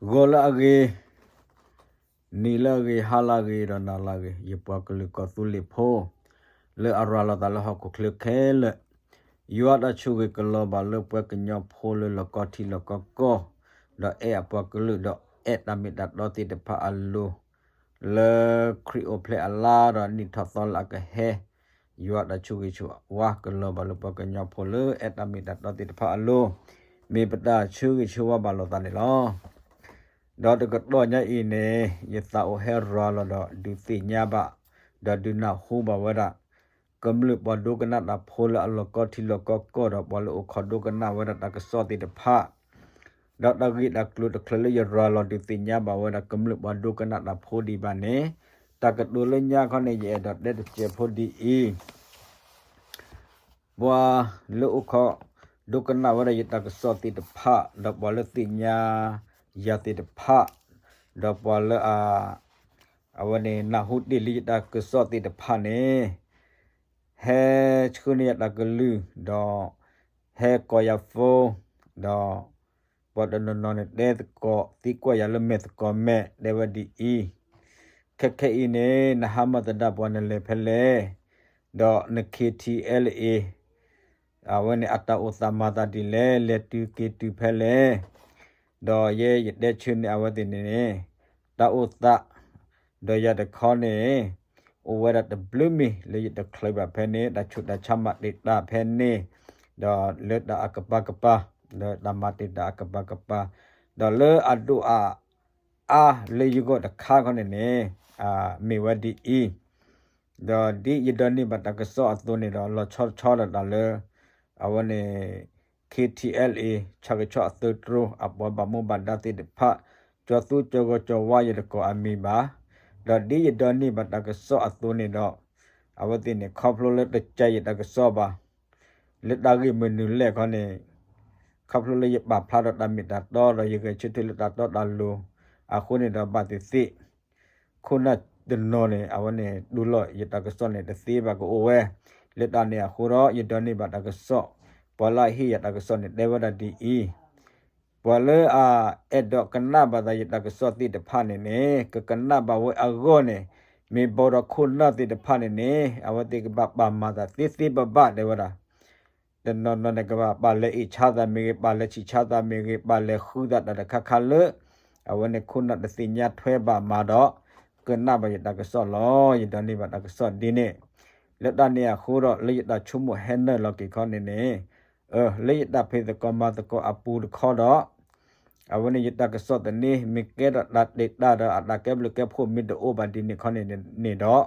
ဂီၤလၢအဂ့ၤ, နံၤလၢအဂ့ၤ, ဟါလၢအဂ့ၤ, ဒီးနၤလၢအဂ့ၤ, ယပှၤကလုာ်ကီၢ်သူလ့ၤဖိ လၢအရၤလီၤသးလၢဟီၣ်ခိၣ်ချၢခဲလၢာ်, ယွၤတၢ်ဆိၣ်ဂ့ၤကလီၤဘၣ်လၢပှၤကညီဖိလၢလီၢ်ကီထံလီၢ်ကီကီၢ်, ဒီးအဲၣ်အပှၤကလုာ်, ဒီးအဲၣ်တၢ်မ့ၢ်တၢ်တီသ့ၣ်တဖၣ်အလိၤ, လၢခရံာ်အိၣ်ဖျဲၣ်အလါဒီးနံၣ်ထီၣ်သီလၢအကဟဲ, ယွၤတၢ်ဆိၣ်ဂ့ၤဆိၣ်ဝါကလီၤဘၣ်လၢပှၤကညီဖိလၢအဲၣ်တၢ်မ့ၢ်တၢ်တီသ့ၣ်တဖၣ်အလိၤ, မ့ၢ်ပတၢ်ဆိၣ်ဂ့ၤဆိၣ်ဝါဘၣ်လိာ်သးန့ၣ်လီၤ. ဒီးတကတီၢ်ညါအံၤန့ၣ် ယသးအိၣ်ဟဲရၤလီၤဒီးဒုးသ့ၣ်ညါဘၣ်, ဒီးဒုးနၢ်ဟူဘၣ်ဝဲဒၣ် ကမျၢၢ်ပှၤဒိကနၣ်တၢ်ဖိလၢအလီၢ်ကီထံလီၢ်ကီကီၢ်ဒီးပှၤလၢအိၣ်ခိးဒိကနၣ်ဝဲဒၣ်တၢ်ကစီၣ်သ့ၣ်တဖၣ်, ဒီးတၢ်ဂ့ၢ်တၢ်ကျိၤတချုးလၢယရၤလီၤဒုးသ့ၣ်ညါဘၣ်ဝဲဒၣ်ကမျၢၢ်ပှၤဒိကနၣ်တၢ်ဖိဒံးဘၣ်န့ၣ်, တၢ်ကတိၤလၢညါခီန့ၣ် ယအဲၣ်ဒိးတဲတစဲးဖိဒ်အံၤ ပှၤလၢအိၣ်ခိးဒိကနၣ်ဝဲဒၣ်ယတၢ်ကစီၣ်သ့ၣ်တဖၣ်, ဒီးပှၤလၢသ့ၣ်ညါယၤသ့ၣ်တဖၣ်, ဒီးပှၤလၢအ, အဝဲန့ၣ်နၢ်ဟူတ့ၢ်လံယတၢ်ကစီၣ်သ့ၣ်တဖၣ်န့ၣ်, ဟဲဆှၢန့ၢ်ယတၢ်ကလုၢ်, ဒီးဟဲကိးယၤ phone, ဒီးပှၤတနီၤနီၤန့ၣ်တဲသကိးသံကွၢ်ယၤလၢမဲာ်သကိးမဲာ် တဲဝဲဒ်အံၤ, ခဲခဲအံၤန့ၣ် နဟါမၢ်သဒၣ်ပှၤနလဲၤဖဲလဲၣ်, ဒီးန K T L A အဝဲန့ၣ်အတၢ်အိၣ်သးမၤသးဒ်လဲၣ်, လဲၤတုၤက့ၤတုၤဖဲလဲၣ်, ဒီးယဲယတဲဆၢန့ၢ်အဝဲသ့ၣ်န့ၣ်န့ၣ်, တၢ်အိၣ်သး, ဒီးယၤတခီန့ၣ်, အိၣ်ဝဲဒၣ်တဘျုးမံၤလၢယတချုးဘၣ်ဖဲန့ၣ်, တၢ်ဆူးတၢ်ဆါမၤတံာ်တာ်ဖဲန့ၣ်, ဒီးလၢတၢ်အကပၤကပၤ, ဒီးတၢ်မၤတံာ်တာ်အကပၤကပၤ, ဒီးလၢအဒိၣ်အအါလၢယဂီၢ်တခါခီန့ၣ်န့ၣ်, မ့ၢ်ဝဲဒ်အံၤ, ဒီးဒ်ယဒိးန့ၢ်ဘၣ်တၢ်ကစီၣ်အသိးန့ၣ်ဒီး လီၤဆီတဆီဒီးတၢ်လၢ အဝဲန့ၣ် K T L A ဆၣ်ကဆီၣ်အသုးတြိ အပှၤဘၣ်မူဘၣ်ဒါသ့ၣ်တဖၣ်, ကၠီၤသူကၠီၤဂီၤကၠီၤဝါယတကိးအမံၤဘၣ်, ဒီးဒ်ယဒိးန့ၢ်ဘၣ်တၢ်ကစီၣ်အသိးန့ၣ်ဒီး, အဝဲသ့ၣ်န့ၣ် ခီဖျိလၢတကးယတၢ်ကစီၣ်ဘၣ် လၢတၢ်ဂ့ၢ်မနုၤလဲၣ်ခီန့ၣ်, ခီဖျိလၢယပာ်ဖျါဒီးတၢ်မ့ၢ်တၢ်တီဒီးယဂဲၤဆၢထၢၣ်လၢတၢ်တီတၢ်လိၤ, အဃိန့ၣ်ဒီးဘၣ်သ့ၣ်သ့ၣ်, ခိၣ်နၢ်တနီၤန့ၣ် အဝဲန့ၣ်တူၢ်လိာ်ယတၢ်ကစီၣ်န့ၣ်တသ့ဘၣ်ကအိၣ်ဝဲ, လၢတၢ်န့ၣ်အဃိဒီး ယဒိးန့ၢ်ဘၣ်တၢ်ကစီၣ်, ပှၤလၢအဟ့ၣ်ယၤတၢ်ကစီၣ်န့ၣ်တဲဝဲဒၣ်ဒ်အံၤ, ပှၤလၢအအဲၣ်ဒိးကနၣ်ဘၣ်သးယတၢ်ကစီၣ်သ့ၣ်တဖၣ်န့ၣ်န့ၣ် ကကနၣ်ဘၣ်ဝဲအဂီၢ်န့ၣ်, မ့ၢ်ဘၣ်ဒီးခိၣ်နၢ်သ့ၣ်တဖၣ်န့ၣ်န့ၣ် အဝဲသ့ၣ်ကဘၣ်ပာ်မၤသးသ့သ့ဘၣ်ဘၣ်တဲဝဲဒၣ်, တနီၤနီၤန့ၣ်ကဘၣ်ပာ်လဲၤအ့ၣ်ဆါသးမ့ၢ်ဂ့ၤ, ပာ်လဲၤဆံးဆါသးမ့ၢ်ဂ့ၤ, ပာ်လဲၤဃုသးတၢ်တခါခါလၢ အဝဲန့ၣ်ခိၣ်နၢ်တသ့ၣ်ညါထွဲဘၣ်မၤဒီး ကနၣ်ဘၣ်ယတၢ်ကစီၣ်လီၤ. ယဒိးန့ၢ်ဘၣ်တၢ်ကစီၣ်ဒ်န့ၣ်, လၢတၢ်န့ၣ်အဃိဒီး လၢယတၢ်ဆိကမိၣ်ဟဲနုာ်လီၤက့ၤခီန့ၣ်န့ၣ်, လၢယတၢ်ဖံးသကိးမၤသကိးအပူၤတခီဒီး အဝဲန့ၣ်ယတၢ်ကစီၣ်သန့ မ့ၢ်ကဲထီၣ်တၢ်တ့ၢ်တာ်ဒီးအတၢ်ကဲဘျုးကဲဖှိၣ်မ့ၢ်တအိၣ်ဘၣ်ဒ်န့ၣ်ခီန့ၣ်န့ၣ်ဒီး,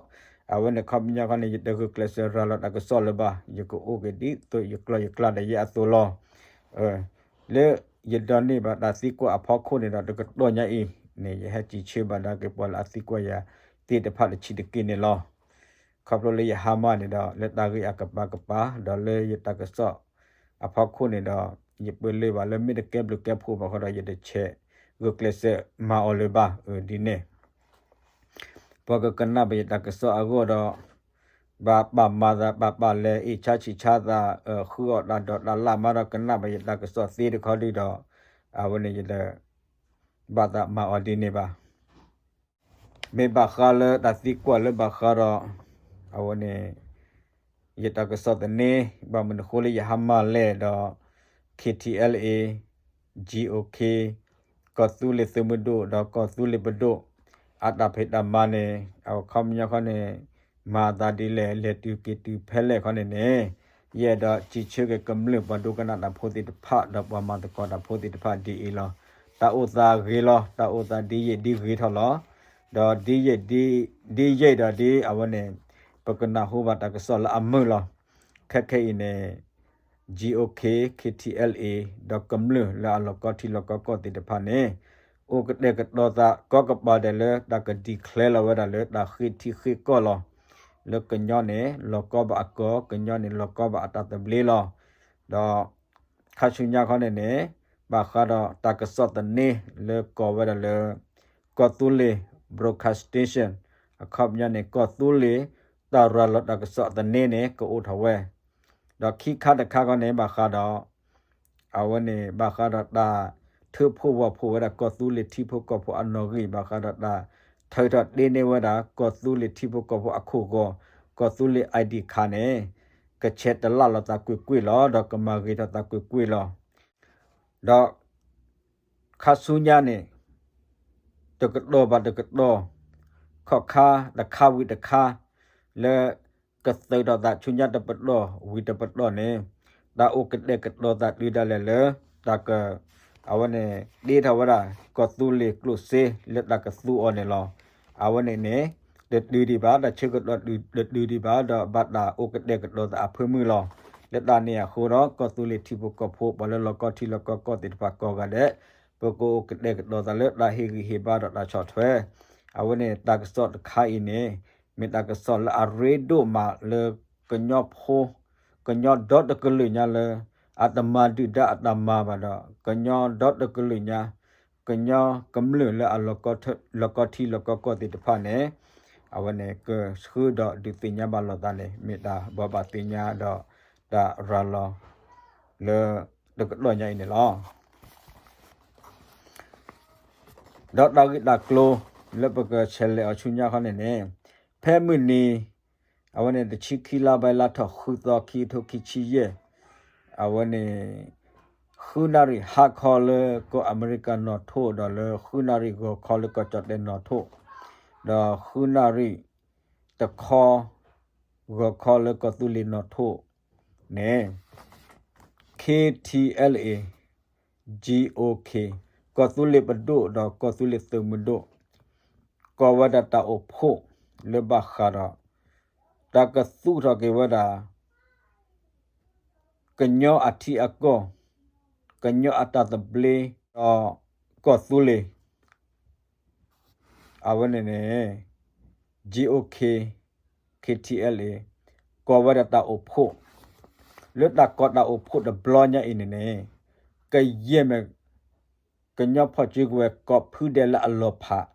အဝဲန့ၣ်ခီပညီခီန့ၣ် ယတဂုာ်ကျဲးစၢးရၤလီၤတၢ်ကစီၣ်လၢၤဘၣ်, ယကအိၣ်က့ၤဒ်သိးယကျီၢ်ယကျါဒီးယဲအသိးလီၤ. လၢယဒိးန့ၢ်ဘၣ်တၢ်သံကွၢ်အဖီခိၣ်န့ၣ်ဒီး တကတီၢ်ညါအံၤန့ၣ် ယဟဲစံးဆၢဘၣ်ဒၣ်က့ၤပှၤလၢအသံကွၢ်ယၤသ့ၣ်တဖၣ်တဆံးတက့ၢ်န့ၣ်လီၤ. ခီဖျိလၢယဟါမၢ်န့ၣ်ဒီး လၢတၢ်ဂ့ၢ်အကပၤကပၤ ဒီးလၢယတၢ်ကစီၣ်အဖီခိၣ်န့ၣ်ဒီး ယပၢလၢဘၣ်လၢမ့ၢ်တကဲဘျုးကဲဖှိၣ်ဘၣ်ဃီဒီး ယတဆဲးဂုာ်ကျဲးစၢးမၤအီၤလၢၤဘၣ်ဒ်န့ၣ် ပှၤကကနၣ်ဘၣ်ယတၢ်ကစီၣ်အဂီၢ်ဒီး ဘၣ်ပာ်မၤသး ဘၣ်ပာ်လဲၤအ့ၣ်ဆါဆံးဆါသး ဃုအီၣ်တၢ်ဒိးတၢ်လၣ်မးဒီးကနၣ်ဘၣ်ယတၢ်ကစီၣ်သ့တခီဒုဒီး အဝဲန့ၣ်ယတဘၣ်သးမၤအီၤဒ်န့ၣ်ဘၣ်. မ့ၢ်ဘၣ်ဃးလၢတၢ်သံကွၢ်လၢဘၣ်ဃးဒီး အဝဲန့ၣ် ယတၢ်ကစီၣ်သန့ ဘၣ်မနုၤဃိလၢယဟါမၢ်လဲၣ်ဒီး K T L A, G O K, ကီၢ်သူလ့ၤသုးမုၢ်ဒိၣ် ဒီးကီၢ်သူလ့ၤပဒိၣ် အတၢ်ဖံးတၢ်မၤန့ၣ် အခီပညီခီန့ၣ် မၤသးဒ်လဲၣ် လဲၤတုၤက့ၤတုၤဖဲလဲၣ်ခီန့ၣ်န့ၣ် ယအဲၣ်ဒိးစံးဆၢက့ၤကမျၢၢ်ပှၤဒိကနၣ်တၢ်ဖိသ့ၣ်တဖၣ် ဒီးပှၤမၤသကိးတၢ်ဖိသ့ၣ်တဖၣ်ဒ်အံၤလီၤ. တၢ်အိၣ်သးဂ့ၤလီၤ. တၢ်အိၣ်သးဒ်ယံာ်ဒ်ဂ့ၤထီၣ်လီၤ. ဒီးဒ်ယံာ်ဒ်, ဒ်ယံာ်ဒီးဒ်အဝဲန့ၣ် ပကနၢ်ဟူဘၣ်တၢ်ကစီၣ်လၢအမုာ်လီၤ. ခဲခဲအံၤန့ၣ် G O K, K T L A ဒီးကမျၢၢ်လၢအလီၢ်ကီထံလီၢ်ကီကီၢ်သ့ၣ်တဖၣ်န့ၣ် အိၣ်ကတဲာ်ကတီၤသး ကီကပၤဒဲးလၢတၢ်က declare လီၤဝဲဒၣ်လၢတၢ်ဃ့ထံဃ့ကီၢ်လီၤ. လၢကညီန့ၣ် လီၤကီဘၣ်အကီၢ်, ကညီန့ၣ် လီၤကီဘၣ်အတၢ်သဘျ့လီၤ. ဒီး ခါဆူညါခီန့ၣ်န့ၣ် ဘၣ်ဃးဒီးတၢ်ကစီၣ်သန့လၢကိးဝဲဒၣ်လၢ ကီၢ်သူလ့ၤ broadcast station အခီပညီန့ၣ် ကီၢ်သူလ့ၤတၢ်ရၤလီၤတၢ်ကစီၣ်သန့န့ၣ် ကအိၣ်ထီၣ်ဝဲ. ဒီးခံခါတခါခီန့ၣ် ဘၣ်ဃးဒီး အဝဲန့ၣ် ဘၣ်ဃးဒီးတၢ် ထုးဖှိၣ်ဝီၤဖှိၣ်ဝဲဒၣ်ကီၢ်သူလ့ၤထံဖိကီၢ်ဖိအနီၣ်ဂံၢ် ဘၣ်ဃးဒီးတၢ်ထုးထီၣ်တ့န့ၢ်ဝဲဒၣ် ကီၢ်သူလ့ၤထံဖိကီၢ်ဖိအခိၣ်ဂီၤ ကီၢ်သူလ့ၤ I D ခးန့ၣ် ကဆဲးတလၣ်လီၤသးကွ့ၢ်ကွ့ၢ်လီၤ ဒီးကမၤဂ့ၤထီၣ်သးကွ့ၢ်ကွ့ၢ်လီၤ. ဒီး ခါဆူညါန့ၣ် တကတီၢ်ဘၣ်တကတီၢ် ခီၣ်ခါတခါဝံၤတခါ လၢကသုးထီၣ်သးဆူညါတပတီၢ်ဝံၤတပတီၢ်န့ၣ် တၢ်အိၣ်ကတဲာ်ကတီၤသးတုၤဒၣ်လဲာ်လၢ တၢ်က အဝဲန့ၣ် တ့ထီၣ်ဝဲဒၣ် ကီၢ်သူလ့ၤကျိၣ်စ့လၢတၢ်ကသူအီၤန့ၣ်လီၤ. အဝဲန့ၣ်န့ၣ် တတုၤဒံးဘၣ် တၢ်ဆၢကတီၢ်တတုၤဒံးဘၣ် ဒီးဘၣ်တၢ်အိၣ်ကတဲာ်ကတီၤသးအဖၢမုၢ်လီၤ. လၢတၢ်န့ၣ်အဃိဒီး ကီၢ်သူလ့ၤထံဖိကီၢ်ဖိ ပှၤလၢလီၢ်ကီၢ်ထံလီၢ်ကီၢ်ကီၢ်သ့ၣ်တဖၣ်ကိးဂၤဒဲး ပကအိၣ်ကတဲာ်ကတီၤသးလၢတၢ်ဟ့ၣ်ဂံၢ်ဟ့ၣ်ဘါဒီးတၢ်ဆီၣ်ထွဲ အဝဲန့ၣ်တၢ်ကစီၣ်တခါအံၤန့ၣ် မ့ၢ်တၢ်ကစီၣ်လၢအရ့ဒိၣ်မးလၢကညီဖိ ကညီဒီတကလုာ်ညါလၢ အတမၤဒုၣ်ဒါအတၢ်မၤဘၣ်ဒီး ကညီဒီတကလုာ်ညါ ကညီကမျၢၢ်လၢအလီၢ်ကီၢ်ထံလီၢ်ကီၢ်ကီၢ်သ့ၣ်တဖၣ်န့ၣ် အဝဲန့ၣ်ကဆှၢဒီးဒုးသ့ၣ်ညါဘၣ်လိာ်သးန့ၣ် မ့ၢ်တၢ်ဘိးဘၣ်သ့ၣ်ညါဒီးတၢ်ရၤလီၤလၢတကတီၢ်ညါအံၤန့ၣ်လီၤ. ဒီးတၢ်ဂ့ၢ်တၢ်ကျိၤလၢပကဆဲးလဲၤအီၤဆူညါခီန့ၣ်န့ၣ် ဖဲမုၢ်နံၤ အဝဲန့ၣ် တဆံခံလါဘဲလါထီၣ်ဃုသီ ခံကထိခံဆံယဲၢ် အဝဲန့ၣ် ဃုနၣ်ရံၣ်ဟါခီလၢကီၢ်အမဲရကၤနီၣ်ထိၣ် ဒီးလၢဃုနၣ်ရံၣ်ဂီၤခီလၢကီၢ်ကၠီၣ်တဲၣ်နီၣ်ထိၣ် ဒီးဃုနၣ်ရံၣ်တခီ ဂီၤခီလၢကီၢ်သူလ့ၤနီၣ်ထိၣ်န့ၣ် K T L A G O K ကီၢ်သူလ့ၤပဒိၣ်ဒီးကီၢ်သူလ့ၤသုးမုၢ်ဒိၣ် ကိးဝဲဒၣ်တၢ်အိၣ်ဖှိၣ်လၢဘၣ်ဃးဒီး တၢ်ကသူၣ်ထီၣ်က့ၤဝဲဒၣ် ကညီအထံအကီၢ် ကညီအတၢ်သဘျ့ ဒီးကီၢ်သူလ့ၤ အဝဲန့ၣ်န့ၣ် G O K K T L A ကိးဝဲဒၣ်တၢ်အိၣ်ဖှိၣ် လၢတၢ်ကိးတၢ်အိၣ်ဖှိၣ်တဘျီညါအံၤန့ၣ်န့ၣ် ကယဲၢ်မ့ၢ် ကညီဖီၣ်စုကဝဲၤကိးဖုဒဲးလၢအလီၤဖး,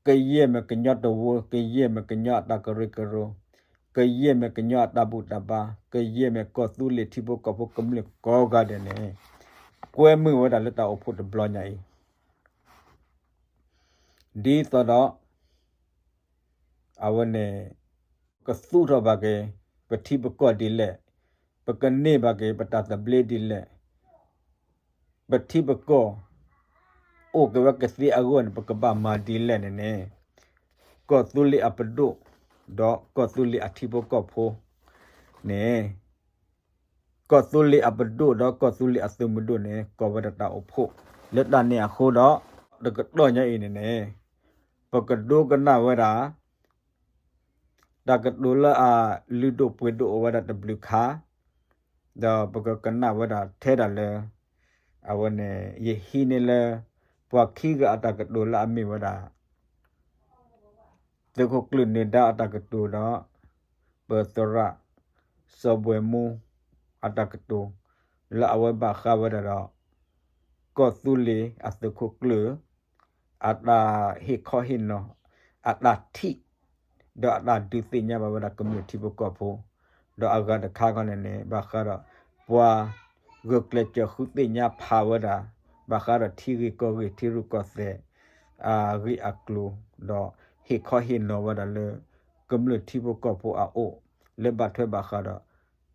ကယဲၢ်မ့ၢ်ကညီတဝၢ, ကယဲၢ်မ့ၢ်ကညီအတၢ်ကရၢကရိ, ကယဲၢ်မ့ၢ်ကညီအတၢ်ဘူၣ်တၢ်ဘါ, ကယဲၢ်မ့ၢ်ကီၢ်သူလ့ၤထံဖိကီၢ်ဖိကမျၢၢ်ကိးဂၤဒဲးန့ၣ် ကွဲမုာ်ဝဲဒၣ်လၢတၢ်အိၣ်ဖှိၣ်တဘျီညါအံၤ ဒ်သိးဒီး အဝဲန့ၣ် ပကသူၣ်ထီၣ်ဘၣ်က့ၤ ပထံပကီၢ်ဒ်လဲၣ်, ပကန့ၢ်ဘၣ်က့ၤပတၢ်သဘျ့ဒ်လဲၣ်, ပထံပကီၢ် အိၣ်က့ၤဝဲကသ့အဂီၢ်န့ၣ် ပကဘၣ်မၤဒ်လဲၣ်န့ၣ်န့ၣ် ကီၢ်သူလ့ၤအပဒိၣ် ဒီးကီၢ်သူလ့ၤအထံဖိကီၢ်ဖိန့ၣ် ကီၢ်သူလ့ၤအပဒိၣ်ဒီးကီၢ်သူလ့ၤအသုးမုၢ်ဒိၣ်န့ၣ် ကိးဝဲဒၣ်တၢ်အိၣ်ဖှိၣ် လၢတၢ်န့ၣ်အဃိဒီး တကတီၢ်ညါအံၤန့ၣ်န့ၣ် ပကဒိကနၣ်ဝဲဒၣ် တၢ်ကတိၤလၢအလုၢ်ဒိၣ်ပှ့ၤဒိၣ်အိၣ်ဝဲဒၣ်တဘျုးခါ, ဒီးပကကနၣ်ဝဲဒၣ်ထဲဒၣ်လၢ အဝဲန့ၣ် ယဟံးန့ၢ်လၢ ပှၤခံဂၤအတၢ်ကတိၤလၢအမ့ၢ်ဝဲဒၣ် သုးခိၣ်ကျၢၢ်နၢၤဒါအတၢ်ကတိၤဒီး ပသရၣ် စီၤဘှဲၣ်မူ အတၢ်ကတိၤ လၢအဝဲဘၣ်ဃးဝဲဒၣ်ဒီး ကီၢ်သူလ့ၤအသုးခိၣ်ကျၢၢ် အတၢ်ဟ့ၣ်ခီဟ့ၣ်နီၤ အတၢ်ထံၣ် ဒီးအတၢ်ဒုးသ့ၣ်ညါဘၣ်ဝဲဒၣ်ကမျၢၢ်ထံဖိကီၢ်ဖိ, ဒီးအဂၤတခါခီန့ၣ်န့ၣ် ဘၣ်ဃးဒီး ပှၤဂုာ်ကျဲးစၢးဃုသ့ၣ်ညါဖးဝဲဒၣ် ဘၣ်ဃးဒီးထံဂ့ၢ်ကီၢ်ဂ့ၢ်ထံရူၢ်ကီၢ်သဲး အဂ့ၢ်အကျိၤ ဒီးဟ့ၣ်ခီဟ့ၣ်နီၤဝဲဒၣ်လၢ ကမျၢၢ်ထံဖိကီၢ်ဖိအအိၣ် လၢဘၣ်ထွဲဘၣ်ဃးဒီး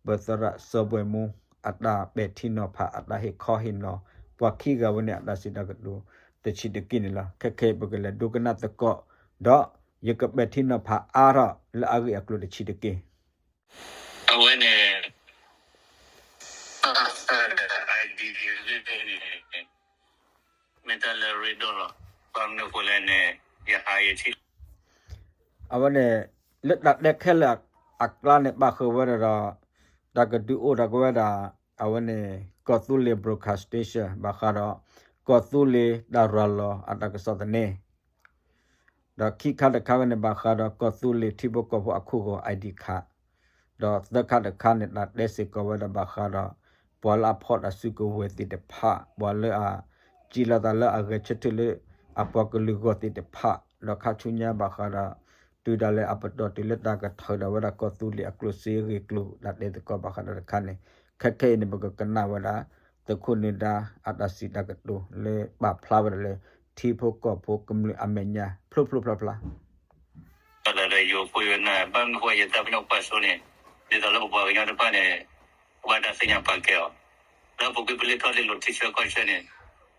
ပသရၣ်စီၤဘှဲၣ်မူ အတၢ်ပဲာ်ထံနီၤဖး အတၢ်ဟ့ၣ်ခီဟ့ၣ်နီၤ ပှၤခံဂၤဝဲန့ၣ် အတၢ်စံးတၢ်ကတိၤတဆံးတက့ၢ်န့ၣ်လီၤ. ခဲခဲအံၤပကလဲၤဒိကနၣ်သကိး ဒီးယကပဲာ်ထံနီၤဖးအါထီၣ်လၢအဂ့ၢ်အကျိၤတဆံးတက့ၢ်. အဝဲန့ၣ် ID န့ၣ် မ့ၢ်တၢ်လၢအရ့ဒိၣ်လီၤ. ဘၣ်မနုၤအဃိလဲၣ်န့ၣ် ယဟးယထံၣ် အဝဲန့ၣ် လၢတၢ်တဲခဲလၢာ်အကျါန့ၣ် ပာ်ဃုာ်ဝဲဒၣ်ဒီး တၢ်ကဒုးအိၣ်ထီၣ်က့ၤဝဲဒၣ် အဝဲန့ၣ် ကီၢ်သူလ့ၤ broadcast station ဘၣ်ဃးဒီး ကီၢ်သူလ့ၤတၢ်ရၤလီၤအတၢ်ကစီၣ်သန့ ဒီးခံခါတခါဝဲန့ၣ် ဘၣ်ဃးဒီးကီၢ်သူလ့ၤထံဖိကီၢ်ဖိအခိၣ်ဂီၤ ID ခး, ဒီးသၢခါတခါန့ၣ် တၢ်တဲစ့ၢ်ကီးဝဲဒၣ်ဘၣ်ဃးဒီး ပှၤလၢအဖီၣ်တၢ်စုကဝဲၤသ့ၣ်တဖၣ်, ပှၤလၢအ စံးလီၤသးလၢအဂဲၤဆၢထၢၣ်လၢအပှၤကလုာ်ဂီၢ်သ့ၣ်တဖၣ်, ဒီးခါဆူညါဘၣ်ဃးဒီး တုၤဒၣ်လဲာ်အပတီၢ်တုၤလၢတၢ်ကထုးထီၣ်ဝဲဒၣ်ကီၢ်သူလ့ၤအကျိၣ်စ့အဂ့ၢ်အကျိၤ တၢ်တဲသကိးဘၣ်ဃးဒီးတခါန့ၣ်, ခဲခဲအံၤန့ၣ် ပကကနၣ်ဝဲဒၣ် သုးခိၣ်နၢၤဒါအတၢ်စံးတၢ်ကတိၤလၢပာ်ဖျါဝဲဒၣ်လၢ ထံဖိကီၢ်ဖိကမျၢၢ်အမဲာ်ညါ ဖျိဖျိဖျါဖျါ ဒီးယိၤဖိယိၤနၢ် ဘၣ်မနုၤဃိယသးပ့ၤနီၣ်ကွၢ်စိန့ၣ် ဒ်သိးလၢပပှၤကညီတဖၣ်န့ၣ် ပဘၣ်တၢ်သ့ၣ်ညါပာ်ကဲအီၤ လၢပူၤကွံာ်ပလ့ထီၣ်လံလိာ်ထံဆၢကီၢ်ဆၢန့ၣ်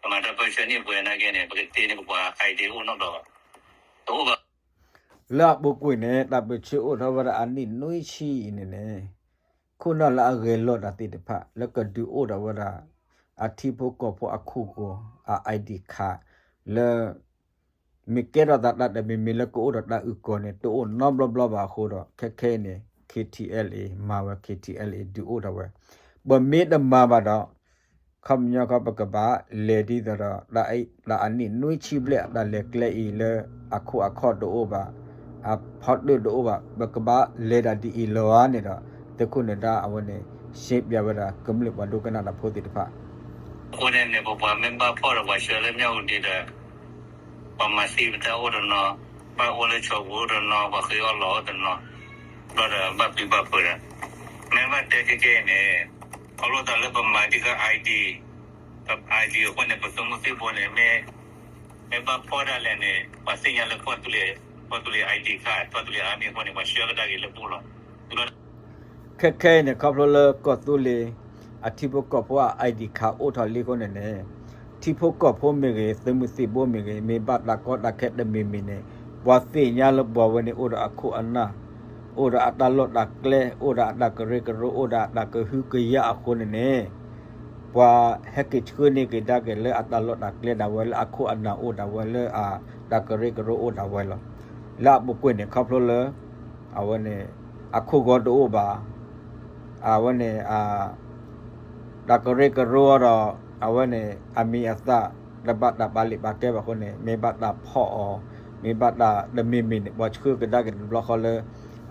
ပမၤတၢ်ပၢဆှၢန့ၣ် ပှဲၤနာ်က့န့ၣ် ပကတ့န့ၣ်ပပှၤ ID အိၣ်နီတဘျီဘၣ် တအိၣ်ဘၣ် လၢအပူၤကွံာ်န့ၣ် တၢ်ပၢဆှၢအိၣ်ထီၣ်ဝဲဒၣ်အနံၣ်နွံဆံအံၤန့ၣ်န့ၣ် ခိၣ်နၢ်လၢအဂဲၤလိာ်တၢ်သ့ၣ်တဖၣ် လၢကဒုးအိၣ်ထီၣ်ဝဲဒၣ် အထံဖိကီၢ်ဖိအခိၣ်ဂီၤ အ ID card လၢ မ့ၢ်ကဲထီၣ်သးတၢ်တမံၤမံၤလၢကအိၣ်ဒီးတၢ်အုၣ်ကီၤန့ၣ် တအိၣ်နီတဘျီဘၣ်အဃိဒီး ခဲခဲအံၤန့ၣ် KTLA မၤဝဲ KTLA ဒုးအိၣ်ထီၣ်ဝဲ ပမ့ၢ်တမၤဘၣ်ဒီး ခီပညီခီပကဘၣ်လဲၤဒ်သိးဒီး တၢ်အနံၣ်နွံဆံဘျဲၣ်အတၢ်လဲၤကျဲအံၤလၢ အခိၣ်အခီၣ်တအိၣ်ဘၣ် အဖီတၢၣ်တအိၣ်ဘၣ် ပကဘၣ်လဲၤဒၣ်ဒ်အံၤလီၤဧါန့ၣ်ဒီး သုးခိၣ်နၢၤဒါအဝဲန့ၣ် ရှင်းပြဝဲဒၣ် ကမျၢၢ်ပှၤဒိကနၣ်တၢ်ဖိသ့ၣ်တဖၣ် အဃိန့ၣ်န့ၣ် ပပှၤမ့ၢ်ဘၣ်ဖီၣ်ဒီးပှၤဆှၢလၢမၠၣ်ဝတံၤဒီး ပှၤမၤသံပတၢ်အိၣ်တနီၤ, ဘၣ်အိၣ်လၢဆိးပူၤအိၣ်တနီၤ, ပှၤဃ့အီၣ်လီၤအိၣ်တနီၤ, ဘျီဒီးဘၣ်ပျံၤဘၣ်ဖုးဒီး မ့ၢ်ဘၣ်တဲခဲကဲအံၤန့ၣ် ခီဖျိသးလၢပမၤဒ်က ID, ID အဃိန့ၣ် ပသုးမုၢ်သံၣ်ဘိန့ၣ် မ့ၢ်ဘၣ်ဖီၣ်ဒၣ်လဲာ်န့ၣ် ပှၤသ့ၣ်ညါလၢကီၢ်သူလ့ၤ ကီၢ်သူလ့ၤ ID ခါ ကီၢ်သူလ့ၤအါမံၤအဃိန့ၣ် ပှၤဆှၢကဒါက့ၤလၢပအိၣ်လီၤ. ခဲခဲအံၤန့ၣ် ခီဖျိလၢကီၢ်သူလ့ၤ အထံဖိကီၢ်ဖိအ ID ခါအိၣ်ထီၣ်လံအဃိန့ၣ်န့ၣ် ထံဖိကီၢ်ဖိမ့ၢ်ဂ့ၤ သုးမုၢ်သံၣ်ဘိမ့ၢ်ဂ့ၤ မ့ၢ်ဘၣ်တၢ်ကီတၢ်ခဲတမံၤမံၤန့ၣ် ပှၤသ့ၣ်ညါလၢပှၤဝဲန့ၣ်အိၣ်ဒီးအခိၣ်အနၢ် အိၣ်ဒီးအတၢ်လီၢ်တၢ်ကျဲ အိၣ်ဒီးအတၢ်ကရၢကရိ အိၣ်ဒီးအတၢ်ကဟုကယာ်အဃိန့ၣ်န့ၣ် ပှၤဟဲက့ၤဆှၢန့ၢ်က့ၤဒါက့ၤလၢအတၢ်လီၢ်တၢ်ကျဲဒၣ်ဝဲ လၢအခိၣ်အနၢ်အိၣ်ဒၣ်ဝဲလၢအတၢ်ကရၢကရိအိၣ်ဒၣ်ဝဲလီၤ. လၢအပူၤကွံာ်န့ၣ် ခီဖျိလၢ အဝဲန့ၣ် အခိၣ်ဂီၤတအိၣ်ဘၣ် အဝဲန့ၣ် တၢ်ကရၢကရိဒီး အဝဲန့ၣ် အမံၤအသၣ် တဘၣ်တၢ်ပာ်လုၢ်ပာ်ကဲဘၣ်အဃိန့ၣ် မ့ၢ်ဘၣ်တၢ်ဖီၣ်အီၤ မ့ၢ်ဘၣ်တၢ်တမံၤမံၤန့ၣ် ပှၤဆှၢကဒါက့ၤတဘျီဃီလၢ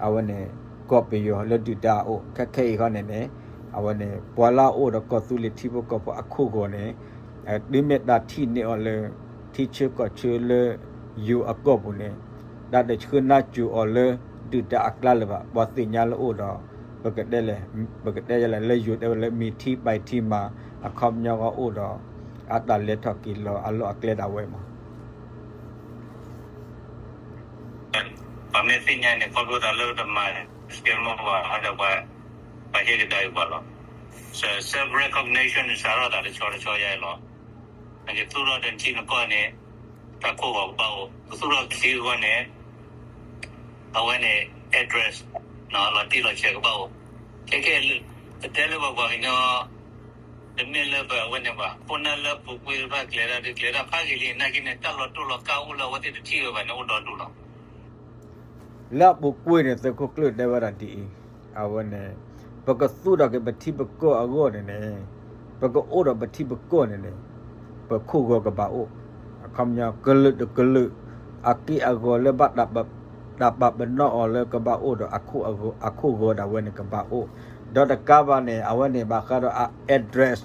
အဝဲန့ၣ် ကီၢ်ပယီၤလၢဒုၣ်ဒါအအိၣ် ခဲခဲအံၤဃီန့ၣ်န့ၣ် အဝဲန့ၣ် ပှၤလၢအအိၣ်ဒီးကီၢ်သူလ့ၤထံဖိကီၢ်ဖိအခိၣ်ဂီၤန့ၣ် တုၤမ့ၢ်တၢ်ထံၣ်န့ၢ်အီၤလၢ ထံဆၢကီၢ်ဆၢလၢ ယိၤအကီၢ်ပူၤန့ၣ် တၢ်တဆှၢနါစိၤအီၤလၢ ဒုၣ်ဒါအကျါလၢၤဘၣ် ပှၤသ့ၣ်ညါလၢအိၣ်ဒီး ပကတဲလဲၣ် ပကတဲယဲလဲၣ် လၢယိၤတဲဝဲလၢ မံၤထံပၢၢ်ထံမၤ အခီပညီဂီၢ်အိၣ်ဒီး အတၢ်လဲၤထီၣ်က့ၤလီၤအလီၢ်အကျဲဒၣ်ဝဲမး ပှၤမ့ၢ်သ့ၣ်ညါန့ၣ် ခီဖျိသးလၢတမၤ scam ဘၣ်ဒီး ပှၤဟ့ၣ်ကဒါက့ၤပှၤလီၤ. self recognition န့ၣ် စးထီၣ်သးတဆီတဆီယါအံၤလီၤ. နကသူၣ်ထီၣ်ဒီးနထံနကီၢ်န့ၣ် တၢ်ခိၣ်ဂီၤကဘၣ်အိၣ်, နသူၣ်ထီၣ်ကသံအဂီၢ်န့ၣ် အဝဲန့ၣ် address လီၤတံၢ်လီၤဆဲးကဘၣ်အိၣ်. ခဲခဲအံၤ ပတဲလၢပပှၤကညီ တမ့ၢ်လၢပအဝဲန့ၣ်ဘၣ်. ခိၣ်နၢ်လၢပူၤကွံာ်တဖၣ်ကျဲၤတၢ်ဒုးကျဲၤတၢ်ဖးဂ့ၤလံ နာ်က့န့ၣ် တၢ်လီၤတိၢ်လီၤကါအိၣ်လၢအဝဲသ့ၣ်တထံၣ်ဝဲဘၣ်န့ၣ် အိၣ်ဒီဒူၣ်လီၤ. လၢအပူၤကွံာ်န့ၣ် သုးခိၣ်ကျၢၢ်တဲဝဲဒၣ်ဒ်အံၤ, အဝဲန့ၣ် ပကသူၣ်ထီၣ်က့ၤပထံပကီၢ်အဂီၢ်န့ၣ်န့ၣ်, ပကအိၣ်ဒီးပထံပကီၢ်န့ၣ်န့ၣ်, ပခိၣ်ဂီၤကဘၣ်အိၣ်, အခီပညီကလုာ်တကလုာ်, အက့ၢ်အဂီၤလၢဘၣ် တၢ်ပာ်ပနီၣ်အီၤလၢကဘၣ်အိၣ်ဒီးအခိၣ်ဂီၤဒၣ်ဝဲန့ၣ်ကဘၣ်အိၣ်, ဒီးတကးဘၣ်န့ၣ် အဝဲန့ၣ်ဘၣ်ဃးဒီးအ address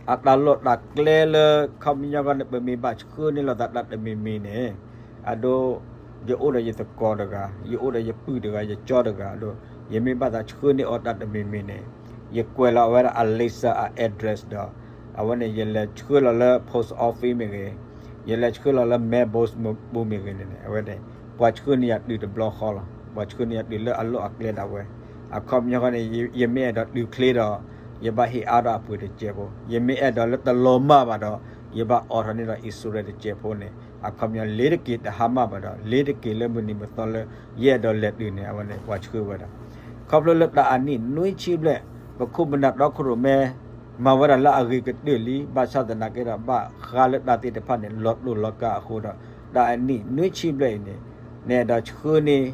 အတၢ်လီၢ်တၢ်ကျဲလၢ ခီပညီခီန့ၣ် ပမ့ၢ်ဘၣ်ဆှၢန့ၢ်လိာ်သးတၢ်တမံၤမံၤန့ၣ်, အဒိ ယအိၣ်ဒီးယသကိးတဂၤ, ယအိၣ်ဒီးယပုၢ်တဂၤ, ယကၠီတဂၤ, အဒိ ယမ့ၢ်ဘၣ်သးဆှၢန့ၢ်အီၤတၢ်တမံၤမံၤန့ၣ်, ယကွဲးလီၤအဝဲဒၣ်အ လံာ်စၢ် အ address ဒီး အဝဲန့ၣ် ယလဲၤဆှၢလီၤလၢ post office မ့ၢ်ဂ့ၤ, ယလဲၤဆှၢလီၤလၢ mailbox ပူၤမ့ၢ်ဂ့ၤန့ၣ်န့ၣ် အဝဲန့ၣ် ပှၤဆှၢန့ၢ်ယၤတုၤတဘျီဃီလီၤ. ပှၤဆှၢန့ၢ်ယၤတုၤလၢအလီၢ်အကျဲဒၣ်ဝဲ. အခီပညီဃီန့ၣ် ယမ့ၢ်အဲၣ်ဒိးတုၤချ့ဒီး ယဘၣ်ဟ့ၣ်အါထီၣ်အပှ့ၤတစဲးဖိ, ယမ့ၢ်အဲၣ်ဒိးလၢတလီၤမၢ်ဘၣ်ဒီး ယဘၣ်အိးထီၣ်န့ၢ်ဒီး insurance တစဲးဖိန့ၣ်, အခီပညီလ့ၤတက့ၤတဟါမၢ်ဘၣ်ဒီး လ့ၤတက့ၤလၢမုၢ်နံၤမုၢ်သီလၢ ယအဲၣ်ဒိးလဲၤတုၤန့ၣ် အဝဲန့ၣ် ပှၤဆှၢဝဲဒၣ်. ခီဖျိလၢတၢ်အနံၣ်နွံဆံဘျဲၣ် ပခိၣ်ပနၢ်တီခိၣ်ရိၣ်မဲ မၤဝဲဒၣ်လၢအဂ့ၤကတၢၢ်လံ, ဘၣ်ဆၣ်သနာ်က့ဒီး ဘၣ်ဃးလၢတၢ်သ့ၣ်တဖၣ်န့ၣ် လီၤတိၢ်လီၤကါအဃိဒီး တၢ်အနံၣ်နွံဆံဘျဲၣ်အံၤန့ၣ် နအဲၣ်ဒိးဆှၢန့ၢ်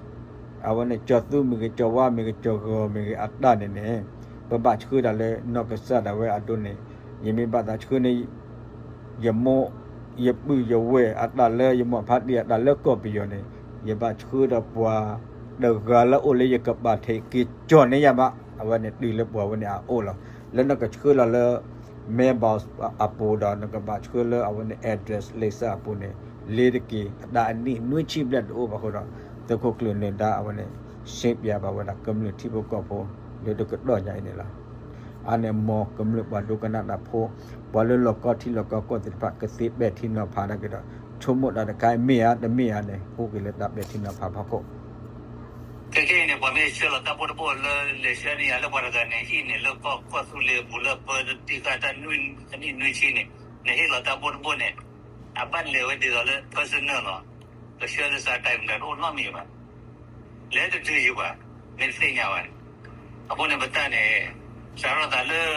အဝဲန့ၣ် ကၠီၤသူမ့ၢ်ဂ့ၤ, ကၠီၤဝါမ့ၢ်ဂ့ၤ, ကၠီၤဂီၤမ့ၢ်ဂ့ၤ အတၢ်န့ၣ်န့ၣ် ပဘၣ်ဆှၢဒၣ်လၢနီၢ်ကစၢ်ဒၣ်ဝဲအဒိန့ၣ်, ယမ့ၢ်ဘၣ်သးဆှၢန့ၢ် ယမိၢ် ယပုၢ်ယဝဲၢ်အတၢ်လၢ ယမိၢ်ဖးတံၢ်အတၢ်လၢကီၢ်ပယီၤန့ၣ်, ယဘၣ်ဆှၢဒီးပှၤတဂၤလၢအိၣ်လၢယကပၤထံးက့ၤကၠီၤန့ၢ်ယၤဘၣ်, အဝဲန့ၣ်တုၤလၢပှၤဝဲန့ၣ်အအိၣ်လီၤ. လၢနကဆှၢလီၤလၢ mailbox အပူၤဒီး နကဘၣ်ဆှၢလၢအဝဲန့ၣ် address လံာ်စၢ်အပူၤန့ၣ် လ့ၤတက့ၤ တၢ်အနံၣ်နွံဆံဘျဲၣ်တအိၣ်ဘၣ်အဃိဒီး သုးခိၣ်ကျၢၢ်နၢၤဒါအဝဲန့ၣ် ရှင်းပြ ဘၣ်ဝဲဒၣ်ကမျၢၢ်ထံဖိကီၢ်ဖိ လၢတကတီၢ်ညါအံၤန့ၣ်လီၤ. အန့ၣ်မ်ကမျၢၢ်ပှၤဒိကနၣ်တၢ်ဖိ, ပှၤလၢလီၢ်ကီထံလီၢ်ကီကီၢ်သ့ၣ်တဖၣ် ကသ့ပဲာ်ထံနီၤဖးတၢ်က့ၤဒီး ဆိကမိၣ်တၢ်တခါအံၤမ့ၢ်ဧါတမ့ၢ်ဧါန့ၣ် အိၣ်က့ၤလၢတၢ်ပဲာ်ထံနီၤဖးဖီခိၣ် ခဲခဲအံၤန့ၣ် ပှၤမ့ၢ်ဆှၢလီၤတၢ်ဘိၣ်တဘိၣ်လၢလဲၤဆှၢန့ၢ်ယၤလၢပှၤတဂၤန့ၣ် ဟံၣ်န့ၣ်လၢကီၢ်သူလ့ၤအပူၤလၢပၢတံၢ်ဃာ်တၢ်နွံနံၣ်နွံဆံန့ၣ် နဟ့ၣ်လီၤတၢ်ဘိၣ်တဘိၣ်န့ၣ် အဘၣ်လဲၤဝဲဒ်သိးလၢ personal လီၤ. ကဆှၢလၢစးတၢ်အံၤမတၤတအိၣ်နီတမံၤဘၣ် လဲၤတတုၤယံၤဘၣ် မ့ၢ်တသ့ၣ်ညါဘၣ်န့ၣ်. အဃိန့ၣ်ပတၢ်န့ၣ် စးထီၣ်သးလၢ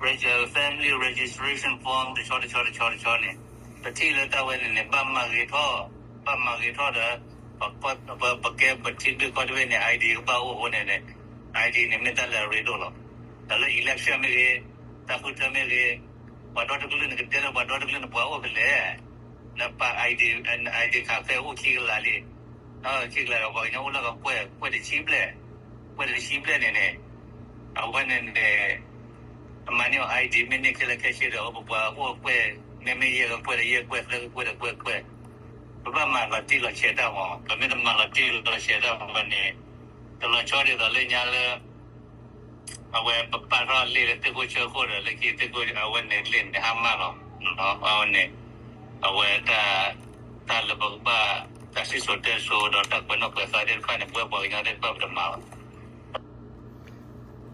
regi- family registration form တဆီတဆီတဆီတဆီန့ၣ် ပထံၣ်လၢတၢ်ဝဲန့ၣ်န့ၣ် ဘၣ်မၤဂ့ၤထီၣ် ဘၣ်မၤဂ့ၤထီၣ်ဒီး ပကဲပထံဒုၣ်ကီၢ်တဘ့ၣ်န့ၣ် ID ကဘၣ်အိၣ်အဃိန့ၣ်န့ၣ် ID န့ၣ်မ့ၢ်တၢ်လၢအရ့ဒိၣ်လီၤ. တၢ်လၢ election မ့ၢ်ဂ့ၤ, တၢ်ဃုထၢမ့ၢ်ဂ့ၤ, ပှၤဒီတကလုာ်န့ၣ်ကတဲလၢပှၤဒီတကလုာ်န့ၣ်ပှၤအိၣ်ဖဲလဲၣ်, နပာ် ID, ID ခးဖဲအိၣ်ခံကလးလံ, ခံကလးဒီးပှၤကညီအိၣ်လၢကကွဲၢ် ကွဲၢ်တဆံဘျဲၣ်, ကွဲၢ်တဆံဘျဲၣ်န့ၣ်န့ၣ် အဝဲန့ၣ်န့ၣ် အမၤန့ၢ်အီၤ ID မ့ၢ်န့ၢ်ခဲလၢာ်ခဲဆ့ဒီး ပပှၤအိၣ်ကွဲၢ် မ့မ့ၢ်ယဲၢ်ကကွဲၢ်ဒီးယဲၢ်ကွဲၢ် သၢကကွဲၢ်ဒီးကွဲၢ်ကွဲၢ်, ပဘၣ်မၤလီၤတံၢ်လီၤဆဲးတၢ်မး, ပမ့ၢ်တမၤလီၤတံၢ်လီၤဆဲးတၢ်မးန့ၣ် တလီၤဆီဒ်သိးလၢညါလၢ အဝဲပပာ်ထီၣ်လံာ်လၢသ့ၣ်ခိၣ်ဆၢခိၣ်ဒီး လၢခံသ့ၣ်ခိၣ်အဝဲန့ၣ်လံာ်န့ၣ်ဟါမၢ်လီၤ. အဝဲန့ၣ် အဝဲ တၢ်လၢပကဘၣ် တၢ်စံၣ်စိၤတဲစိၤဒီးတၢ်ကွဲးနီၣ်ကွဲးဃါသ့ၣ်တဖၣ်န့ၣ် ပဝဲပှၤကညီသ့ၣ်တဖၣ်ပတမၤဘၣ်.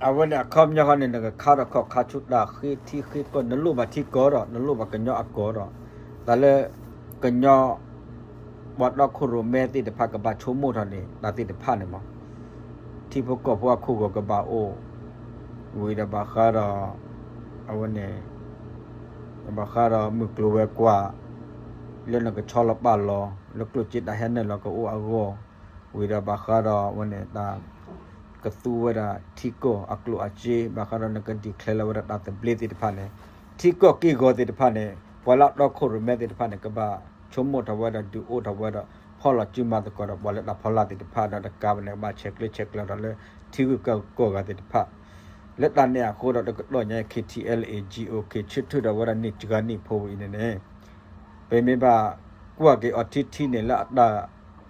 အဝဲန့ၣ်အခီပညီဃီန့ၣ် နကခါထီၣ်ခီၣ်ခါဆူတၢ်ဃ့ထံဃ့ကီၢ် နလိၣ်ဘၣ်ထံကီၢ်ဒီး နလိၣ်ဘၣ်ကညီအကီၢ်ဒီး တၢ်လၢ ကညီ ပှၤတီခိၣ်ရိၣ်မဲသ့ၣ်တဖၣ်ကဘၣ်ဆိကမိၣ်ထီၣ်န့ၣ် တၢ်သ့ၣ်တဖၣ်န့ၣ်မး ထံဖိကီၢ်ဖိအခိၣ်ဂီၤကဘၣ်အိၣ် ဝံၤဒီးဘၣ်ဃးဒီး အဝဲန့ၣ် ဘၣ်ဃးဒီးမုၢ်ကျိၤဝဲၤကွာ် လၢနကဆီလီၤပာ်လီၤ လၢကျိၣ်စ့တၢ်ဟဲနုာ်လီၤကအိၣ်အဂီၢ်, ဝံၤဒီးဘၣ်ဃးဒီးအဝဲန့ၣ်တၢ် ကသူဝဲဒၣ်ထံကီၢ်အကျိၣ်အစ့ ဘၣ်ဃးဒီးနက declare လီၤဝဲဒၣ်တၢ်သဘျ့သ့ၣ်တဖၣ်န့ၣ် ထံကီၢ်က့ၢ်ဂီၤသ့ၣ်တဖၣ်န့ၣ် ပှၤလၢအတီခိၣ်ရိၣ်မဲသ့ၣ်တဖၣ်န့ၣ် ကဘၣ်ဆိကမိၣ်ထီၣ်ဝဲဒီးဒုးအိၣ်ထီၣ်ဝဲဒီး ဖီၣ်လီၤစုမၤသကိးဒီးပှၤလၢတၢ်ဖီလာ်သ့ၣ်တဖၣ်ဒီးတကးဘၣ်န့ၣ် ကဘၣ်ဆဲးကျၢဆဲးကျၢထီၣ်လၢ ထံဂုၤကီၢ်ဂၤသ့ၣ်တဖၣ် လၢတၢ်န့ၣ်အဃိဒီးတကတီၢ်ညါ KTLA GOK ဆၢထၢၣ်ထီၣ်ဝဲဒၣ်န့ၢ်တဂၤန့ၢ်ဖိဝဲအံၤန့ၣ်န့ၣ် ပမ့ၢ်ဘၣ်ကွၢ်က့ၤအီၤထံထံန့ၣ် လၢအတၢ်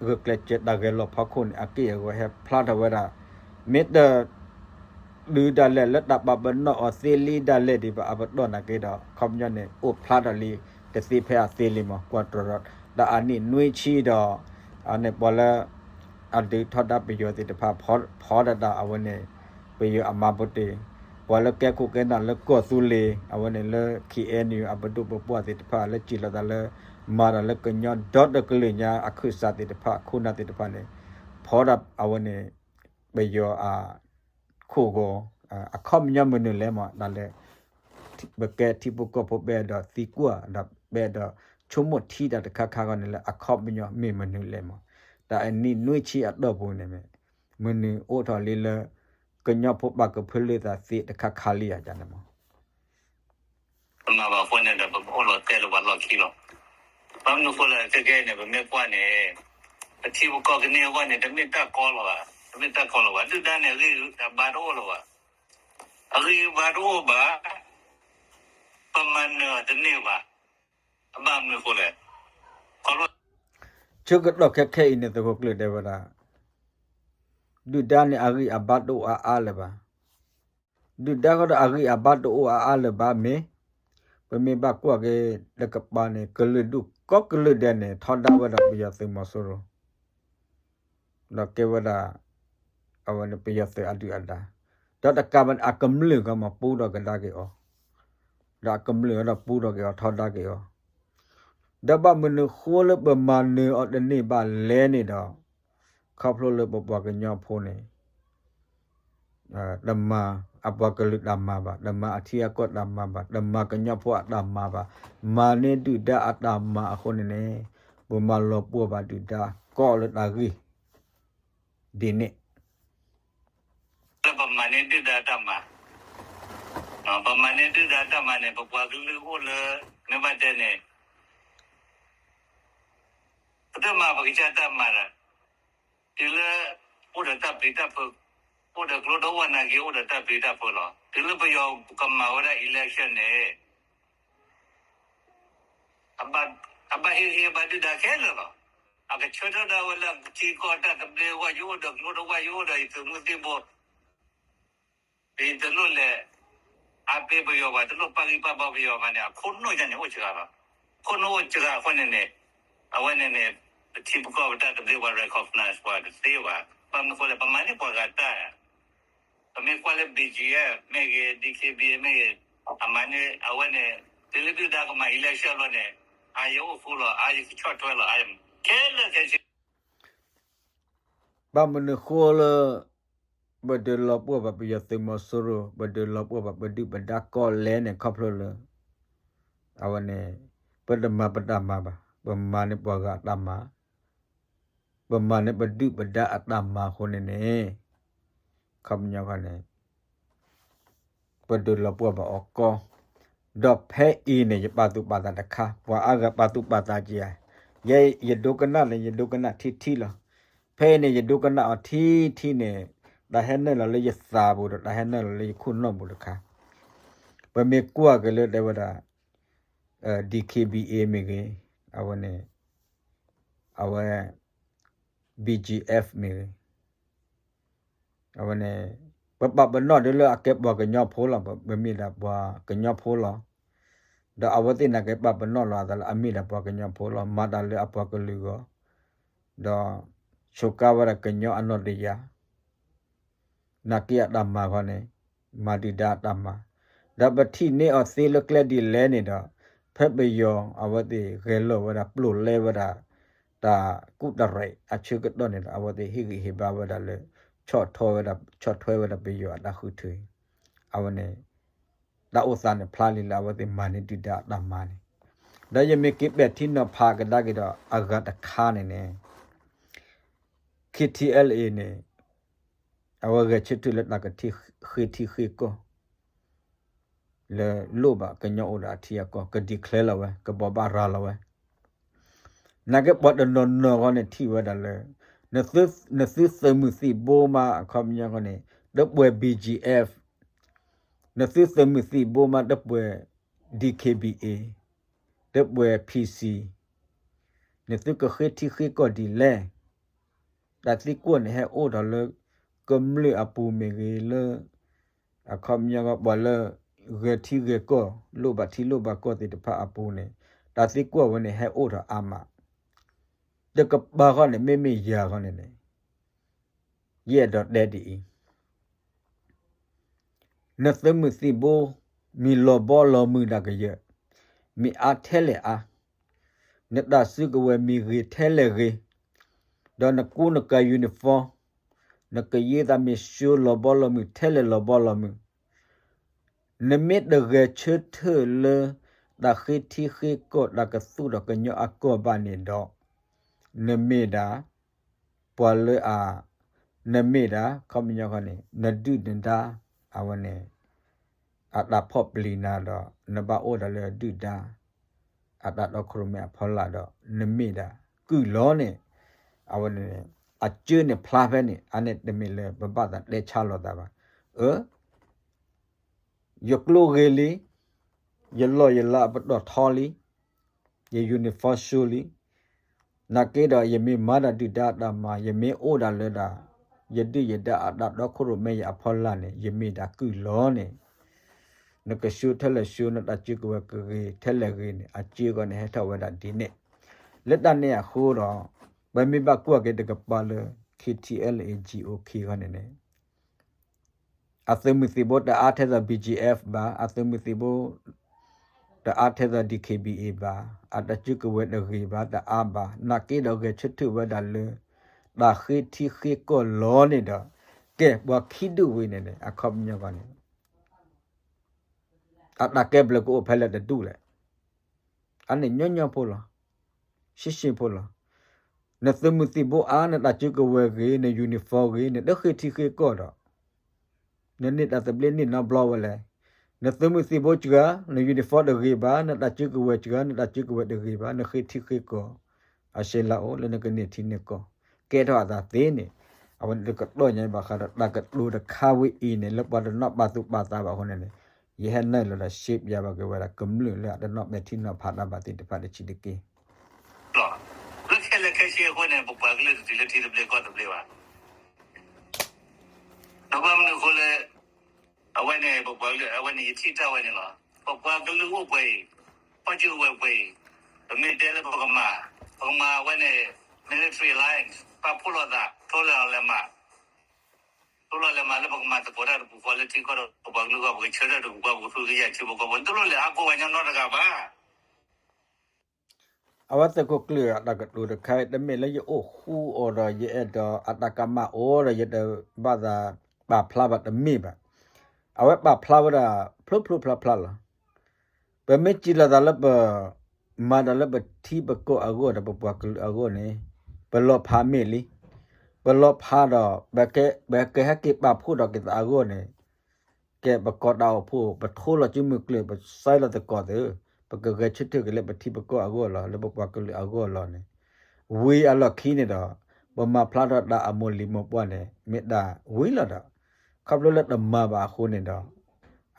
ဂုာ်ကျဲးစၢးတၢ်ဂဲၤလိာ်ဖီခိၣ်န့ၣ် အက့ၢ်အဂီၤဟဲဖျါထီၣ်ဝဲဒၣ် မ့ၢ်တ ဒုးဒၣ်လဲာ်လၢတၢ်ပာ်ပနီၣ်အီၤသ့လံဒၣ်လဲာ်ဒံးဘၣ် အပတီၢ်နာ်က့ဒီး ခီပညီန့ၣ် အိၣ်ဖျါထီၣ်လံ တသ့ဖဲအသ့လံမး ကွၢ်တြီၤဒီး တၢ်အနံၣ်နွံဆံဒီး အန့ၣ်ပှၤလၢ အဒုးထီဒါပယီၤသ့ၣ်တဖၣ် ဖီဒၣ်တၢ်အဝဲန့ၣ် ပယီၤအမါပူၤတ့ၢ် ပှၤလၢကဲခိၣ်ကဲနၢ်လၢကီၢ်သူလ့ၤ အဝဲန့ၣ်လၢ KNU အပဒိၣ်ပပှၢ်သ့ၣ်တဖၣ် လၢစံၣ်လီၤသးလၢ မၤတၢ်လၢကညီဒီတကလုာ်ညါ အခၢၣ်စးသ့ၣ်တဖၣ် ခိၣ်နၢ်သ့ၣ်တဖၣ်န့ၣ် ဖီဒၣ်အဝဲန့ၣ် ပယီၤအ ခိၣ်ဂီၤ အခီပညီမနုၤလဲၣ်မး တၢ်လၢ ပကဲထံဖိကီၢ်ဖိ ပအဲၣ်ဒိးသံကွၢ်ဒီး ပအဲၣ်ဒိးဆိကမိၣ်ထံတၢ်တခါခါဂီၢ်န့ၣ်လၢ အခီပညီမ့ၢ်မနုၤလဲၣ်မး တၢ်အနံၣ်နွံဆံအတီၢ်ပူၤန့ၣ်မ့ၢ် မနုၤအိၣ်ထီၣ်လံလၢ ကညီဖိပာ်ကဖၢလၢသးသ့တခါခါလံဧါန့ၣ်မး ပမၤဘၣ်အဃိန့ၣ်ဒီး ပအိၣ်လီၤတဲာ်လၢပှၤလီၢ်ခံလီၤ. ဘၣ်မနုၤအဃိလဲၣ် ခဲကဲန့ၣ် ပမ့ၢ်ကွၢ်န့ၣ် ပထံပကီၢ်ကန့ၢ်အဂီၢ်န့ၣ် တမ့ၢ်တၢ်ကီလီၤဘၣ်, တမ့ၢ်တၢ်ကီလီၤဘၣ်. ဒုၣ်ဒါန့ၣ် အဂံၢ်အဘါတအိၣ်လၢၤဘၣ်, အဂံၢ်အဘါတအိၣ်ဘၣ်, ပမၤနၢၤတန့ၢ်ဘၣ်. ဘၣ်မနုၤအဃိလဲၣ်, ခီဖျိ ဆၢကတီၢ်ခဲခဲအံၤန့ၣ် သုးခိၣ်ကျၢၢ်တဲဝဲဒၣ် ဒုၣ်ဒါန့ၣ် အဂံၢ်အဘါတအိၣ်အါအါလၢၤဘၣ်. ဒုၣ်ဒါဃီဒီးအဂံၢ်အဘါတအိၣ်အါအါလၢၤဘၣ်မ့ၢ် ပမ့ၢ်ဘၣ်ကွၢ်က့ၤတကပၤန့ၣ် ကလုာ်ဒူၣ်ကိးကလုာ်ဒဲးန့ၣ် ထီဒါဝဲဒီးပယီၤသုးမီၤစိရိၤ ဒီးကဲဝဲဒၣ် အဝဲန့ၣ်ပယီၤသုးအဒုၣ်အဒါ ဒီးတကးဘၣ်န့ၣ် အကမျၢၢ်ဂီၢ်မးပူထီၣ်ကဒါက့ၤအီၤ ဒီးအကမျၢၢ်ဂီၢ်ဒီးပူထီၣ်က့ၤအီၤ ထီဒါက့ၤအီၤ ဒီးဘၣ်မနုၤဃိလၢပမၤနၢၤအီၤတန့ၢ်ဘၣ်လဲၣ်န့ၣ်ဒီး ခီဖျိလၢပပှၤကညီဖိန့ၣ် တမၤအပှၤကလုာ်တၢ်မၤဘၣ်, တမၤအထံအကီၢ်တၢ်မၤဘၣ်, တမၤကညီဖိအတၢ်မၤဘၣ်, မၤန့ၢ်ဒုၣ်ဒါအတၢ်မၤအဃိန့ၣ်န့ၣ် ပမၤလီၤပှီၢ်ဘၣ်ဒုၣ်ဒါကိးလၢတၢ်ဂ့ၢ် ဒ်န့ၣ် လၢပမၤန့ၢ်ဒုၣ်ဒါတၢ်မၤ, ပမၤန့ၢ်ဒုၣ်ဒါတၢ်မၤန့ၣ် ပပှၤကလုာ်အိၣ်လၢ မ့ၢ်ဘၣ်တဲန့ၣ် ပတမၤပကစၢ်တၢ်မၤဒီး တုၤလၢ အိၣ်ဒီးတၢ်ပျံၤတၢ်ဖုး, အိၣ်ဒီးကျိတအိၣ်နာ်က့ အိၣ်ဒီးတၢ်ပျံၤတၢ်ဖုးလီၤ. တုၤလၢပယီၤကမၤဝဲဒၣ် election န့ၣ် အဘၣ်ဟ့ၣ်ဂံၢ်ဘါဒုၣ်ဒါခဲလၢာ်လီၤ. အကဆၢထၢၣ်ဒၣ်ဝဲလၢထံကီၢ်တၢ်သဘျ့အဂီၢ် ယအိၣ်ဒီးကျိတဝၢ် ယအိၣ်ဒီးယသုးမုၢ်သံၣ်ဘိ ပ ပတလိၣ်လဲၤ အါပ့ၤပယီၤဘၣ်, တလိၣ်ပာ်ဂံၢ်ပာ်ဘါပယီၤဘၣ်န့ၣ် အခိၣ်နူာ်ယါန့ၣ်အိၣ်စှၤလီၤ. ခိၣ်နူာ်အိၣ်စှၤအဃိန့ၣ်န့ၣ်, အဝဲန့ၣ်န့ၣ် ပထံပကီၢ်ပတၢ်သဘျ့ပှၤ recognize ပှၤတသ့ဘၣ်. ဘၣ်မနုၤဃိလဲၣ် ပမၤန့ၢ်ပှၤဂၤတၢ် ပမ့ၢ်ကွၢ်လၢ ဘီၣ်ကၠံၣ်အ့ဖ် မ့ၢ်ဂ့ၤ, ဒံၣ်ခ့ဘံၣ်အ့ဖ် မ့ၢ်ဂ့ၤ, အမၤန့ၢ် အဝဲန့ၣ် တုၤလၢဒုၣ်ဒါကမၤ election ဘျီန့ၣ်, အါယအိၣ်ဃူလီၤ, အါယကဆီၣ်ထွဲလီၤ, ခဲလၢာ်ခဲဆ့ ဘၣ်မနုၤဃိလၢ ပဒုးလီၤပှီၢ်ဘၣ်ပယီၤသုးမီၤစိရိၤ, ပဒုးလီၤပှီၢ်ဘၣ်ပဒုၣ်ပဒါကီၢ်လဲၣ်န့ၣ် ခီဖျိလၢ အဝဲန့ၣ် ပတမၤပတၢ်မၤဘၣ်, ပမၤန့ၢ်ပှၤဂၤအတၢ်မၤ, ပမၤန့ၢ်ပဒုၣ်ပဒါအတၢ်မၤအဃိန့ၣ်န့ၣ်, ခီပညီခီန့ၣ် ပဒုးလီၤပှီၢ်ဘၣ်အီၤကီ, ဒီးဖဲအံၤန့ၣ် ယပာ်သူၣ်ပာ်သးတခါ, ပှၤအါဂၤပာ်သူၣ်ပာ်သးကယၤ, ယဲယဒိကနၣ်န့ၣ် ယဒိကနၣ်ထံထံလီၤ. ဖဲအံၤန့ၣ် ယဒိကနၣ်အီၤထံထံန့ၣ်, တၢ်ဟဲနုာ်လီၤလၢယသးပူၤဒီး တၢ်ဟဲနုာ်လီၤလၢယခိၣ်နူာ်ပူၤတခါ, ပမ့ၢ်ကွၢ်က့ၤလၢတဲဝဲဒၣ် ဒံၣ်ခ့ဘံၣ်အ့ဖ် မ့ၢ်ဂ့ၤ, အဝဲန့ၣ် အဝဲ ဘီၣ်ကၠံၣ်အ့ဖ် မ့ၢ်ဂ့ၤ, အဝဲန့ၣ် ပပာ်ပနီၣ်ဒ်လၢအကဲပှၤကညီဖိလီၤ, ပမ့ၢ်ဒၣ်ပှၤကညီဖိလီၤ. ဒီးအဝဲသ့ၣ်နာ်က့ပာ်ပနီၣ်လီၤအသးလၢအမ့ၢ်ဒၣ်ပှၤကညီဖိလီၤ, မၤတၢ်လၢအပှၤကလုာ်အဂီၢ်, ဒီး ဆိးကါဝဲဒၣ်ကညီအနီၢ်တယၢ် နာ်က့အတၢ်မၤခီန့ၣ် မၤဒုၣ်ဒါအတၢ်မၤ, ဒီးပထံၣ်န့ၢ်အီၤသ့လၢကျဲဒ်လဲၣ်န့ၣ်ဒီး ဖဲပယီၤအဝဲသ့ၣ်ဂဲၤလိာ်ဝဲဒၣ် ပျိာ်လဲဝဲဒၣ် တၢ်ကူၣ်တရဲးအဆၢကတီၢ်န့ၣ်ဒီး အဝဲသ့ၣ်ဟ့ၣ်ဂံၢ်ဟ့ၣ်ဘါဝဲဒၣ်လၢ ဆီၣ်ထွဲဝဲဒၣ် ဆီၣ်ထွဲဝဲဒၣ်ပယီၤအတၢ်ဃုထၢအံၤ, အဝဲန့ၣ် တၢ်အိၣ်သးန့ၣ်ဖျါလံလၢ အဝဲသ့ၣ်မၤန့ၢ်ဒုၣ်ဒါအတၢ်မၤန့ၣ်, ဒီးယမ့ၢ်က့ၤပဲာ်ထံနီၤဖးကဒါက့ၤဒီးအဂၤတခါန့ၣ်န့ၣ် ခံထံအဲလ်အ့န့ၣ် အဝဲဂဲၤဆၢထၢၣ်လၢတၢ်ကထံၣ်ဃ့ထံဃ့ကီၢ် လၢလိၣ်ဘၣ်ကညီအိၣ်ဒီးအထံအကီၢ် က declare လီၤဝဲ ကဘိးဘၣ်ရၤလီၤဝဲ, နာ်က့ပှၤတနီၤနီၤဃီန့ၣ်ထံၣ်ဝဲဒၣ်လၢ နသုသုးမုၢ်သံၣ်ဘိမး အခီပညီဃီန့ၣ် တပှဲၤ ဘီၣ်ကၠံၣ်အ့ဖ်, နသုသုးမုၢ်သံၣ်ဘိမးတပှဲၤ ဒံၣ်ခ့ဘံၣ်အ့ဖ်, တပှဲၤ ဖံၣ်စံၣ်, နသုကဃ့ထံဃ့ကီၢ်ဒ်လဲၣ် တၢ်သံကွၢ်န့ၣ်ဟဲအိၣ်ထီၣ်လၢ ကမျၢၢ်အပူၤမ့ၢ်ဂ့ၤလၢ အခီပညီပှၤလၢ ဂဲၤထံဂဲၤကီၢ် လိၣ်ဘၣ်ထံလိၣ်ဘၣ်ကီၢ်သ့ၣ်တဖၣ်အပူၤန့ၣ် တၢ်သံကွၢ်ဝဲန့ၣ်ဟဲအိၣ်ထီၣ်အါမး, တကပၤဃီန့ၣ် မ့မ့ၢ်ယၤဃီန့ၣ်န့ၣ် ယအဲၣ်ဒိးတဲဒ်အံၤ နသုးမုၢ်သံၣ်ဘိ မ့ၢ်လီၤဘီလီၤမုၢ်ဒၣ်ကယၢၢ်, မ့ၢ်အါထဲလဲၣ်အါ, နတၢ်စုကဝဲၤမ့ၢ်ဂ့ၤထဲလဲၣ်ဂ့ၤ, ဒီးနကူနကၤ uniform, နကယ့သးမ့ၢ်ဆှိလီၤဘီလီၤမုၢ် ထဲလဲၣ်လီၤဘီလီၤမုၢ်, နမ့ၢ်တဂဲၤဆၢထၢၣ်လၢ တၢ်ဃ့ထံဃ့ကီၢ် တၢ်ကသူၣ်ထီၣ်ကညီအကီၢ်ဘၣ်န့ၣ်ဒီး နမ့ၢ်ဒၣ် ပှၤလၢအ နမ့ၢ်ဒၣ် ခီပညီဃီန့ၣ် နဒုၣ်နဒါ အဝဲန့ၣ် အတၢ်ဖီၣ်ပျံၤနၤဒီး နဘၣ်အိၣ်ဒီးလၢဒုၣ်ဒါ အတၢ်တီခိၣ်ရိၣ်မဲအဖီလာ်ဒီး နမ့ၢ်ဒၣ်ကုၢ်လီၤန့ၣ် အဝဲန့ၣ် အစၢန့ၣ်ဖျါဖဲန့ၣ် အန့ၣ်တမ့ၢ်လၢပဘၣ်သးတဲဆါလိာ်သးဘၣ်. အၢ ယကျိဂ့ၤလံ, ယလီၢ်ယလၤအပတီၢ်ထီလံ, ယ uniform ဆှိလံ, နာ်က့ဒီးယမ့ၢ်မၤတၢ်ဒုၣ်ဒါအတၢ်မၤ ယမ့ၢ်အိၣ်ဒၣ်လၢဒၣ် ယဒုၣ်ယဒါအတၢ်တီခိၣ်ရိၣ်မဲယအဖီလာ်န့ၣ် ယမ့ၢ်ဒၣ်ကုၢ်လီၤန့ၣ် နကဆှိထဲလဲၣ်ဆှိ နတၢ်စုကဝဲၤကဂ့ၤထဲလဲၣ်ဂ့ၤန့ၣ် အစၢဃီန့ၣ် ဟဲထီၣ်ဝဲဒၣ်ဒ်န့ၣ်. လၢတၢ်န့ၣ်အဃိဒီး ပမ့ၢ်ဘၣ်ကွၢ်က့ၤတကပၤလၢ ခ့ထံအဲလ်အ့ ကၠံၣ်အိၣ်ခ့ဃီန့ၣ်န့ၣ် အသုးမုၢ်သံၣ်ဘိတအါထဲသိး ဘီၣ်ကၠံၣ်အ့ဖ် ဘၣ်, အသုးမုၢ်သံၣ်ဘိ တအါထဲသိး ဒံၣ်ခ့ဘံၣ်အ့ဖ် ဘၣ်, အတၢ်စုကဝဲၤတဂ့ၤဘၣ် တအါဘၣ်, နာ်က့ဒီးဂဲၤဆၢထၢၣ်ဝဲဒၣ်လၢ တၢ်ဃ့ထံဃ့ကီၢ်လီၤန့ၣ်ဒီး ကဲပှၤခံဒူၣ်ဝံၤန့ၣ်န့ၣ် အခီပညီဃီန့ၣ် အတၢ်ကဲဘျုးကအိၣ်ဖဲလဲၣ်တဒူၣ်လဲၣ်. အန့ၣ်ညီညီဖိလီၤ. ရှင်းရှင်းဖိလီၤ. နသုးမုၢ်သံၣ်ဘိအါ နတၢ်စုကဝဲၤဂ့ၤ န uniform ဂ့ၤ နတဃ့ထံဃ့ကီၢ်ဒီး နန့ၢ်တၢ်သဘျ့န့ၢ်နီတဘျီဝဲလဲၣ်. နသုးမုၢ်သံၣ်ဘိစှၤ န uniform တဂ့ၤဘၣ် နတၢ်စုကဝဲၤစှၤ နတၢ်စုကဝဲၤတဂ့ၤဘၣ် နဃ့ထံဃ့ကီၢ် အရှဲလၢအိၣ်လၢနကန့ၢ်ထံန့ၢ်ကီၢ် ကဲထီၣ်အသးသ့န့ၣ် အဝဲန့ၣ်တကတီၢ်ညါဘၣ်ဃးဒီးတၢ်ကတိၤတခါဝဲအံၤန့ၣ် လၢပှၤတနီၤပာ်သူၣ်ပာ်သးဘၣ်အဃိန့ၣ်န့ၣ် ယဟဲနုာ်လီၤဒီး share ပျးဘၣ်က့ၤဝဲဒၣ်ကမျၢၢ်လၢအတနီၤပဲာ်ထံနီၤဖးတၢ်ဘၣ်သ့ၣ်တဖၣ်တဆံးတက့ၢ်. လၢခဲလၢာ်ခဲဆ့အဃိန့ၣ် ပပှၤကလုာ်တတုၤလၢထံသဘျ့ကီၢ်သဘျ့ဘၣ်. ဒီးဘၣ်မနုၤအဃိလဲၣ် အဝဲန့ၣ် ပပှၤကလုာ် အဝဲန့ၣ် ယထံၣ်တၢ်ဝဲန့ၣ်လီၤ. ပပှၤကလုာ်အိၣ်ပှဲၤအံၤ, ဖီၣ်စုကဝဲၤပှဲၤအံၤ, ပမ့ၢ်တဲလၢပကမၤ, ပကမၤအဝဲန့ၣ် military alliance ပာ်ဖှိၣ်လိာ်သး ထိလီၤလဲၤမၤ, ထိလီၤလဲၤမၤလၢပကမၤသကိးတၢ်တပူၤဃီလၢထံကီၢ်ဒီးပပှၤကလုာ်အဂီၢ် ပကဆၢထၢၣ်တပူၤဃီ ပကဃုကယာ်ထံဖိကီၢ်ဖိ တလိၣ်လဲၤအါကိးပှၤကညီနီတဂၤဘၣ်. အဝဲသုးခိၣ်ကျၢၢ်အတၢ်ကတိၤတခါအံၤ တမ့ၢ်လၢယအိၣ်ဃူအီၤဒီး ယအဲၣ်ဒိးအတၢ်ကမၣ်အိၣ်ဒီး ယတဘၣ်သးပာ်ဖျါဘၣ်တမ့ၢ်ဘၣ်. အဝဲပာ်ဖျါဝဲဒၣ်ဖျိဖျိဖျါဖျါလီၤ. ပမ့ၢ်စံးလီၤသးလၢပမၤဒီးလၢပထံပကီၢ်အဂီၢ်ဒီးပပှၤကလုာ်အဂီၢ်န့ၣ် ပလီၤဖးမ့ၢ်လံ. ပလီၤဖးဒီး ပကဟဲက့ၤပာ်ဖှိၣ်ဒီးက့ၤသးအဂီၢ်န့ၣ် ကဲပကီၢ်တၢ်အိၣ်ဖှိၣ် ပထိလီၤစုမုၢ်ကျၢၢ် ပစဲလီၤသကိးသု, ပကဂဲၤဆၢထၢၣ်က့ၤလၢပထံပကီၢ်အဂီၢ်လီၤ လၢပပှၤကလုာ်အဂီၢ်လီၤန့ၣ်, ဝံၤအလီၢ်ခံန့ၣ်ဒီး ပမၤဖျါထီၣ်တၢ်အမိၢ်လံၤမိၢ်ပှၢ်န့ၣ် မ့ၢ်တၢ်ဝံၤလီၤဒီး ခီဖျိလၢတမၤဘၣ်အဃိန့ၣ်ဒီး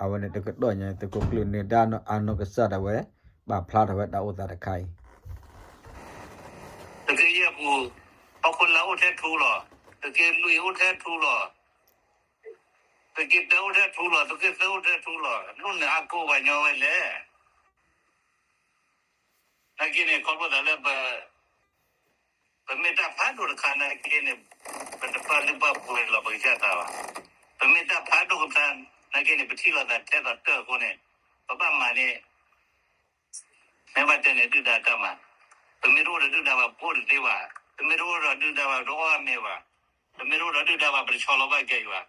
အဝဲန့ၣ်တကတီၢ်ညါ သုးခိၣ်ကျၢၢ်နၢၤဒါအနီၢ်ကစၢ်ဒၣ်ဝဲ ပာ်ဖျါထီၣ်ဝဲတၢ်အိၣ်သးတခါအံၤ သုးက့ယဲၢ်ပူၤ, ဟီၣ်ခိၣ်လာ်အိၣ်ထဲထူလီၤ, သုးက့လွံၢ်အိၣ်ထဲထူလီၤ, သုးက့တၢအိၣ်ထဲထူလီၤ, သုးက့သၢအိၣ်ထဲထူလီၤ, ဒိၣ်န့ၣ်အါကိးပှၤညီဝဲလဲၣ်. နာ်က့န့ၣ် ခီဖျိသးလၢ ပမ့ၢ်တၢ်ဖးဒိၣ်တခါနာ်က့န့ၣ် ပတပာ်လုၢ်ပာ်ပှ့ၤလီၤပကစၢ်သးဘၣ်. ပမ့ၢ်တၢ်ဖးဒိၣ်ကဖျါနာ်က့န့ၣ် ပထံၣ်လိာ်သးထဲသိးတၢၢ်အဃိန့ၣ် ပဘၣ်မၤန့ၣ် မ့ၢ်ဘၣ်တဲန့ၣ် ဒုၣ်ဒါတၢ်မၤ, ပမ့ၢ်တအိၣ်ဒီးဒုၣ်ဒါဘၣ် ပအိၣ်တသ့ဘၣ်, ပမ့ၢ်တအိၣ်ဒီးဒုၣ်ဒါဘၣ် ပတအီၣ်အမ့ၤဘၣ်, ပမ့ၢ်တအိၣ်ဒီးဒုၣ်ဒါဘၣ် ပတဆီလီၤဘၣ်ကဲအံၤဘၣ်.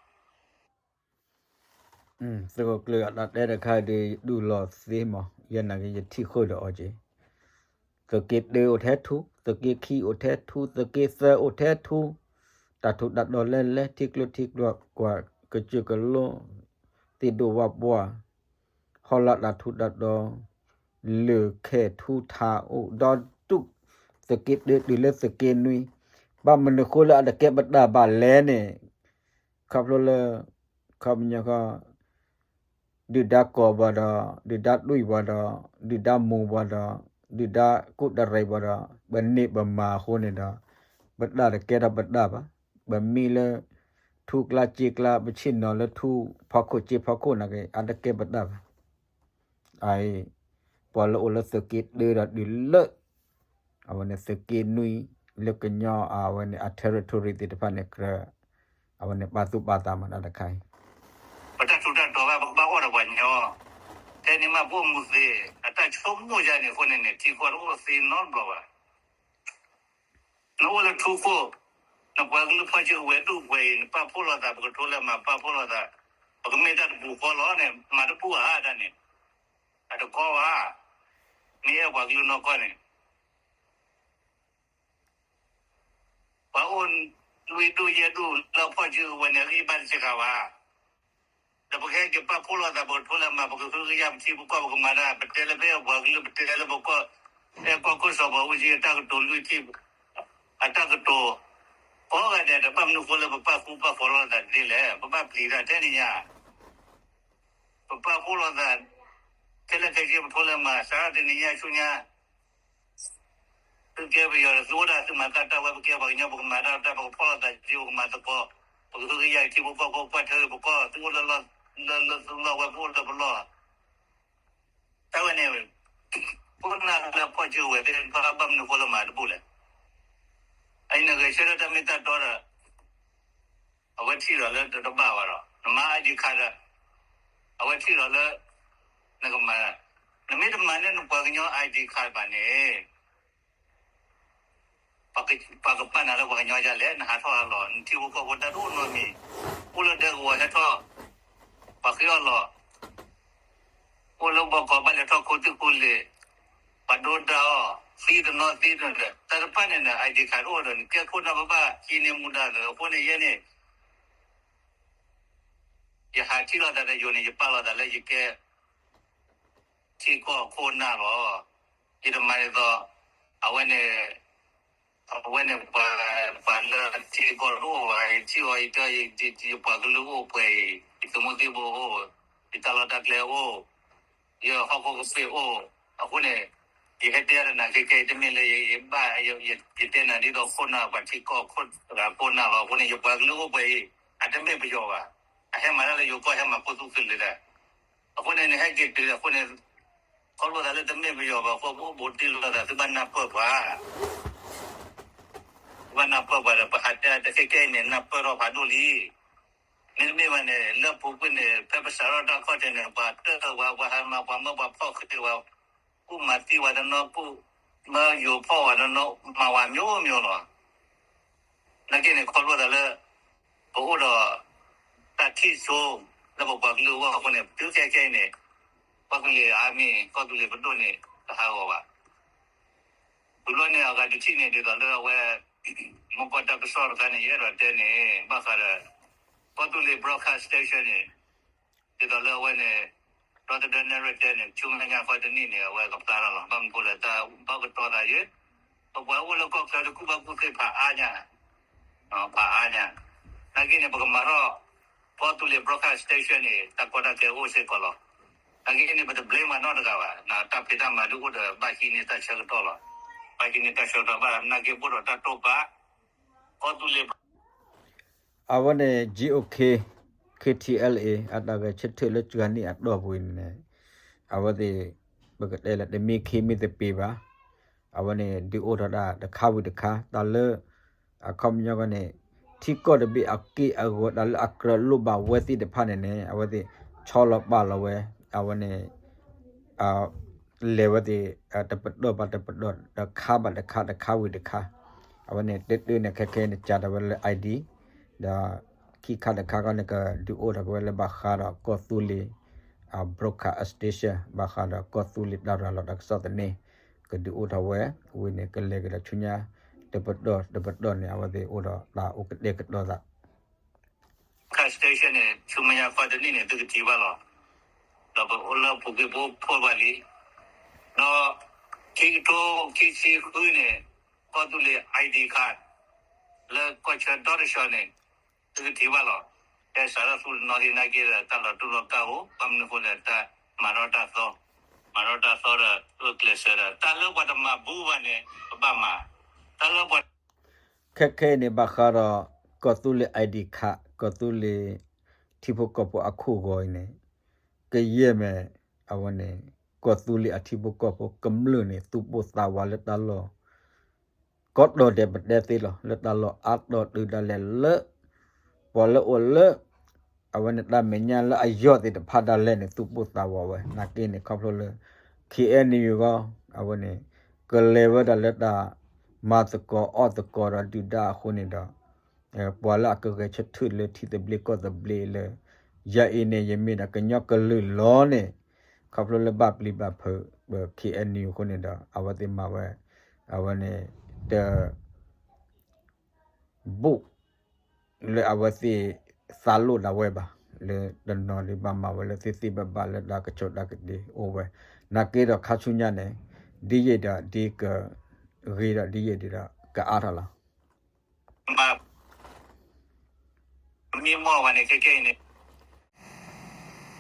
သုးခိၣ်ကျၢၢ်အတၢ်တဲတခါဒုး ယဒုးလီၤသ့မး, ယဲနာ်က့ ယထံၣ်ဃုာ်ဒီးအီၤက့ၤ သုးက့တၢအိၣ်ထဲထူ, သုးက့ခံအိၣ်ထဲထူ, သုးက့သၢအိၣ်ထဲထူ, တၢ်ထူးတၢ်တီၤလဲၣ်လဲၣ် ထံကျိထံကွၢ် ကွၢ်ကစၢၢ်ကလိ သ့ၣ်ဒိၣ်ဝၣ်ပှၢ်, ဟီၣ်လာ်တၢ်ထူးတၢ်တီၤ, လၢၢ်ခဲထူထးအိၣ်ဒီးတူၢ်, သုးက့တၢတုၤလၢသုးက့နွံ, ဘၣ်မနုၤဃိလၢအတကဲပတၢ်ဘၣ်လဲၣ်န့ၣ်, ခီဖျိလၢ ခီပညီဃီ ဒုၣ်ဒါကိးပှၤဒီး ဒုၣ်ဒါတွံၢ်ပှၤဒီး ဒုၣ်ဒါမူပှၤဒီး ဒုၣ်ဒါကူၣ်တရံးပှၤဒီး ပန့ၢ်ပမၤအဃိန့ၣ်ဒီး ပတၢ်တကဲထီၣ်ပတၢ်ဘၣ်. ပမံလၢ ထူကျါစ့ကျါ ပဆ့ၣ်နီၤလၢထူဖီခိၣ်စ့ဖီခိၣ်နာ်က့ အတကဲပတၢ်ဘၣ်. အအံၤ ပှၤလၢအိၣ်လၢသုးက့တၢဒီးတုၤလၢ အဝဲန့ၣ်သုးက့နွံ လၢကညီအဝဲန့ၣ် အ territory သ့ၣ်တဖၣ်န့ၣ်ကြၢး အဝဲန့ၣ်ပာ်သူၣ်ပာ်သးမၤတၢ်တခါအံၤ ပတၢ်ထူးတၢ်တီၤဘၣ် ပကဘၣ်အိၣ်ဒီးပှၤကညီ, ဖဲန့ၣ်မးပအိၣ်မူသ့, အတၢ်ဆိကမိၣ်ယါန့ၣ်အဃိန့ၣ်န့ၣ် ထံကီၢ်တအိၣ်သ့နီတဘျီဘၣ်. နအိၣ်လၢထူခိၣ်, နပှၤကလုာ်ဖီၣ်စုကဝဲၤဒူၣ်ပှဲၤအံၤ နပာ်ဖှိၣ်လိာ်သး ပကထိလၢမၤပာ်ဖှိၣ်လိာ်သး, ပကမ့ၢ်တၢ်တပူၤဃီလီၤန့ၣ် မၤတပူၤဧါတၢ်န့ၣ်, အတကီဘၣ်, မ့ၢ်အဲၣ်ပှၤကလုာ်နီၢ်ကီၢ်န့ၣ် ပှၤအိၣ်လွံၢ်ဒူၣ်ယဲၢ်ဒူၣ်လၢဖီၣ်စုကဝဲၤန့ၣ် အဂံၢ်ဘါတစှၤဘၣ်. ဒီးပကဟဲက့ၤပာ်ဖှိၣ်လိာ်သး ပကထိလၢမၤ ပကဟုကယာ်ပထံပကီၢ် ပကမၤတၢ် ပတဲလၢပအဲၣ်ပှၤကလုာ် ပတဲလၢပကီၢ်, အဲၣ်ကီၢ်ခိၣ်စီၤဘၣ်အူကၠံအတၢ်ကတိၤလွံၢ်ထံၣ် အတၢ်ကတိၤ, ကိးဂၤဒဲးဒီး ဘၣ်မနုၤဃိလၢပပာ်ဃူပာ်ဖိးလိာ်သးဒ်လဲၣ်, ပဘၣ်ပျံၤတၢ်ထဲန့ၣ်ညါ ပပာ်ဖှိၣ်လိာ်သး ခဲလၢာ်ခဲဆ့ ပထိလၢမၤ စးထီၣ်တနံၤညါဆူညါ သုကဲပယီၤဒီး သုအိၣ်ဒၣ်သုမၤသးတၢ်ဝဲ ပကဲပှၤကညီ ပကမၤတၢ်တၢ် ပကဖီၣ်လိာ်သးက့ ပကမၤသကိး ပကဟုကယာ်က့ၤထံဖိကီၢ်ဖိ ကွၢ်ထွဲက့ၤပကီၢ် သုအိၣ်လၢသုလီၢ်ဝဲ ပအိၣ်လၢပလီၢ် တၢ်ဝဲန့ၣ် ခိၣ်နၢ်လၢဖီၣ်စုကဝဲၤသ့ၣ်တဖၣ် ဘၣ်မနုၤဃိလၢမၤတဘူၣ်လဲၣ်. အအံၤနဂဲၤဆၢထၢၣ်တၢ်မ့ၢ်တၢ်တီဒီး အဝဲထံၣ်ဒီးလၢတဘၣ်ဘၣ်ဒီး နမၤ I D card ဒီး အဝဲထံၣ်ဒီးလၢ နကမၤ နမ့ၢ်တမၤန့ၢ်နပှၤကညီ I D card ဘၣ်န့ၣ် ပှၤကပာ်နၤလၢပှၤကညီဒ်လဲၣ်, နဟးထီၣ်ဟးလီၤ, နထံဖိကီၢ်ဖိတၢ်တအိၣ်နီတမံၤ, အိၣ်လၢဒဲကဝီၤဟဲထီၣ်, ပှၤဃ့အီၣ်လီၤ, အိၣ်လၢဘီကီးဘၣ်လဲၤထီၣ်ခိၣ်သ့ၣ်ခိၣ်လ့ၣ်, ပှၤဒိတၢ်အီၣ်, သံတနီၤသံတနီၤ, တၢ်တဖၣ်န့ၣ် န I D card တအိၣ်ဒီး နကဲခိၣ်နၢ်ဘၣ်ဘၣ် ဟံးန့ၢ်မူဒါသ့ အဃိန့ၣ်ယဲန့ၣ် ယဟးထံၣ်လိာ်သးဒီးယိၤန့ၣ် ယပာ်လီၤသးလၢယကဲ ထံကီၢ်ခိၣ်နၢ်လီၤ. ယတမၤဒ်သိး အဝဲန့ၣ် အဝဲန့ၣ် ပှၤလၢထံကီၢ်တအိၣ်ဘၣ် ယထံၣ်အီၤ ယတဲ ယပှၤကလုာ်အိၣ်ပှဲၤအံၤ ယသုးမုၢ်သံၣ်ဘိအိၣ် ယတၢ်လီၢ်တၢ်ကျဲအိၣ် ယဟီၣ်ခိၣ်ကပ့ၢ်အိၣ် အဃိန့ၣ် ယဟဲတဲဒီးနၤခဲကဲအံၤ တမ့ၢ်လၢယဘၣ် ယတဲနၤဒ်သိးခိၣ်နၢ် ပှၤထံကီၢ်ခိၣ်တဂၤခိၣ်နၢ်လီၤ. အဃိန့ၣ် ယပှၤကလုာ်အိၣ်ပှဲၤအံၤ အတမ့ၢ်ပယီၤဘၣ်. အဟဲမၤတၢ်လၢယိၤကီၢ် ဟဲမၤခူသူၣ်ခုလၢာ်ဒီး, အဃိန့ၣ် နဟဲက့ၤတုၤအဃိန့ၣ်, ခီဖျိသးလၢတမ့ၢ်ပယီၤဘၣ်အဃိ ပအိၣ်ဘူးတံၢ်လိာ်သး သုဘၣ်နၢ်ပၢၢ်ပှၤ, သုဘၣ်နၢ်ပၢၢ်ပှၤဒီး ပဟးတဲတခဲကဲအံၤန့ၣ် နၢ်ပၢၢ်ထီၣ်ဖးဒိၣ်လံ. မ့တမ့ၢ်ဘၣ်န့ၣ် လၢအပူၤကွံာ်န့ၣ် ဖဲပစးထီၣ်တၢ်ခီၣ်ထံးန့ၣ် ပှၤတၢၢ်ဝဲ ပှၤဟးမၤ ပှၤမၢပှၤဖီၣ်ဃ့ဝဲ, ကူၣ်မၤသံဝဲတနီၤ ကူၣ်မၢယိၤဖီၣ်ဝဲတနီၤ မၤဝဲမျိုးမျိုးလီၤ. နာ်က့န့ၣ် ခီဖျိသးလၢ ပအိၣ်ဒီး တၢ်ထံၣ်စိ လၢပပှၤကလုာ်အဂီၢ်အဃိန့ၣ် တုၤခဲခဲအံၤန့ၣ် ကီၢ်သူလ့ၤအါမံၤ ကီၢ်သူလ့ၤပဒိၣ်န့ၣ် တဟးဂီၤဘၣ်. တုၤလီၤန့ၣ် အဂၤတထံၣ်န့ၣ် ဒ်သိးလၢအဝဲ မူကီၢ်တၢ်ကစီၣ်တခါန့ၣ် ယအဲၣ်ဒိးတဲန့ၣ် ဘၣ်ဃးဒီး ကီၢ်သူလ့ၤ broadcast station န့ၣ် ဒ်သိးလၢအဝဲန့ၣ် ဒီသဒၢနဲၣ်ရွဲၣ်တဲန့ၣ် ဆူမဲာ်ညါဃီတနံၣ်န့ၣ် အဝဲကဖျါထီၣ်လီၤ. ဘၣ်မနုၤဃိလဲၣ် တၢ်ဘၣ်ကတီၤသးယဲ, ပပှၤအိၣ်လၢကီၢ်ချၢတကူၣ်ဘၣ်ကူၣ်သ့ဖးအါညါ, ဖးအါညါ, နာ်က့န့ၣ် ပကမၤထီၣ် ကီၢ်သူလ့ၤ broadcast station န့ၣ် တၢ်ကီတၢ်ခဲအိၣ်စ့ၢ်ကီးလီၤ. နာ်က့န့ၣ် ပတဘျ့မးနီတဂၤဘၣ်, တၢ်ဖံးတၢ်မၤဒုးအိၣ်ဒီးဘၣ်ဟံးန့ၢ်တၢ်ဆၢကတီၢ်လီၤ. ဘၣ်ဟံးန့ၢ်တၢ်ဆၢကတီၢ်ဘၣ် နာ်က့ဘၣ်ဒီးတၢ်တိာ်ပာ် ကီၢ်သူလ့ၤ အဝဲန့ၣ် GOK KTLA အတၢ်ဂဲၤဆၢထၢၣ်လၢစှၤနံၣ်အတီၢ်ပူၤအံၤန့ၣ် အဝဲသ့ၣ် ပကတဲလၢတမ့ၢ်ခ့မ့ၢ်သပ့ၤဘၣ်, အဝဲန့ၣ် ဒုးအိၣ်ထီၣ်ဒၣ်တခါဝံၤတခါ တၢ်လၢ အခီပညီကီၢ်န့ၣ် ထံကီၢ်တဘ့ၣ်အက့ၢ်အဂီၤ တၢ်လၢအကြၢးလိၣ်ဘၣ်ဝဲသ့ၣ်တဖၣ်န့ၣ်န့ၣ် အဝဲသ့ၣ်ဆီလီၤပာ်လီၤဝဲ အဝဲန့ၣ် လဲၤဝဲသ့ၣ် တပတီၢ်ဘၣ်တပတီၢ် တခါဘၣ်တခါ တခါဝံၤတခါ အဝဲန့ၣ် တၢ်တၢ်န့ၣ် ခဲခဲန့ၣ် ကးထီၣ်ဝဲလၢ ID ဒီး ခံခါတခါခီန့ၣ် ကဒုးအိၣ်ထီၣ်က့ၤဝဲလၢဘၣ်ဃးဒီးကီၢ်သူလ့ၤ broadcast station ဘၣ်ဃးဒီးကီၢ်သူလ့ၤတၢ်ရၤလီၤတၢ်ကစီၣ်သန့ ကဒုးအိၣ်ထီၣ်ဝဲ ဝံၤန့ၣ် ကလဲၤကဒီးဆူညါ တပတီၢ်တပတီၢ်န့ၣ် အဝဲသ့ၣ်အိၣ်ဒီးတၢ်အိၣ်ကတဲာ်ကတီၤသး broadcast station န့ၣ် ဆူမဲာ်ညါဃီတနံၣ်န့ၣ် သုကထံၣ်ဘၣ်လီၤ. ဒီးပအိၣ်လၢပူၤကွံာ်ပအိၣ်ဖှိၣ်ဘၣ်လံ. ဒီးခံကထိခံဆံဃုန့ၣ် ကီၢ်သူလ့ၤ ID card လၢကီၢ်ဆၢဒီတစီၤန့ၣ် သုကထံၣ်ဘၣ်လီၤ. တဲစးထီၣ်သူတနီၤလံနာ်က့ဒီး တၢ်လီၤတူာ်လီၤကာ်အိၣ် ဘၣ်မနုၤအဃိလဲၣ် တၢ်မၤထီၣ်တၢ်သီ, မၤထီၣ်တၢ်သီဒီး ဂုာ်ကျဲးစၢးဒီး တၢ်လၢပှၤတမၤဘူးဘၣ်န့ၣ် ပဘၣ်မၤ, တၢ်လၢပှၤ ခဲခဲအံၤန့ၣ် ဘၣ်ဃးဒီး ကီၢ်သူလ့ၤ ID card ကီၢ်သူလ့ၤ ထံဖိကီၢ်ဖိအခိၣ်ဂီၤအံၤန့ၣ် ကယဲၢ်မ့ၢ် အဝဲန့ၣ် ကီၢ်သူလ့ၤအထံဖိကီၢ်ဖိကမျၢၢ်န့ၣ် သူၣ်ပိၢ်သးဝးလၢတၢ်လီၢ် ကီတီၤဒဲးပတဲသ့လီၤ လၢတၢ်လီၢ်အါတီၤတုၤဒၣ်လဲာ်လၢ ပှၤလၢအိၣ်လၢ အဝဲန့ၣ်တၢ်မဲာ်ညါလၢအယီၢ်သ့ၣ်တဖၣ်ဒၣ်လဲာ်န့ၣ် သူၣ်ပိၢ်သးဝးဝဲ နာ်က့န့ၣ် ခီဖျိလၢ KNU ဂီၢ် အဝဲန့ၣ် ကလဲၤဝဲဒၣ်လၢတၢ်မၤသကိးအီၣ်သကိးဒီးဒုၣ်ဒါအဃိန့ၣ်ဒီး ပှၤလၢအကဂဲၤဆၢထၢၣ်လၢထံသဘျ့ကီၢ်သဘျ့လၢ ယၤအံၤန့ၣ် ယမ့ၢ်ဒၣ်ကညီကလုာ်လီၤန့ၣ် ခီဖျိလၢဘၣ်ပျံၤဘၣ်ဖုး KNU အဃိန့ၣ်ဒီး အဝဲသ့ၣ်မၤဝဲ အဝဲန့ၣ် တ ဘူး လၢအဝဲသ့ၣ်သးလိၣ်ဒၣ်ဝဲဘၣ် လၢတနီၤဒ်ဘၣ်မၤဝဲလၢသ့သ့ဘၣ်ဘၣ်လၢတၢ်ကစီၣ်တၢ်ကဒ့အိၣ်ဝဲ နာ်က့ဒီးခါဆူညါန့ၣ် ဒ်ယဲၢ်ဒီးဒ်က ဂ့ၤဒီးဒ်ယဲၢ်ဒ်ဒီးကအါထီၣ်လီၤ. မ့ၢ်မ့ၢ်ဝဲန့ၣ် ခဲကဲအံၤန့ၣ်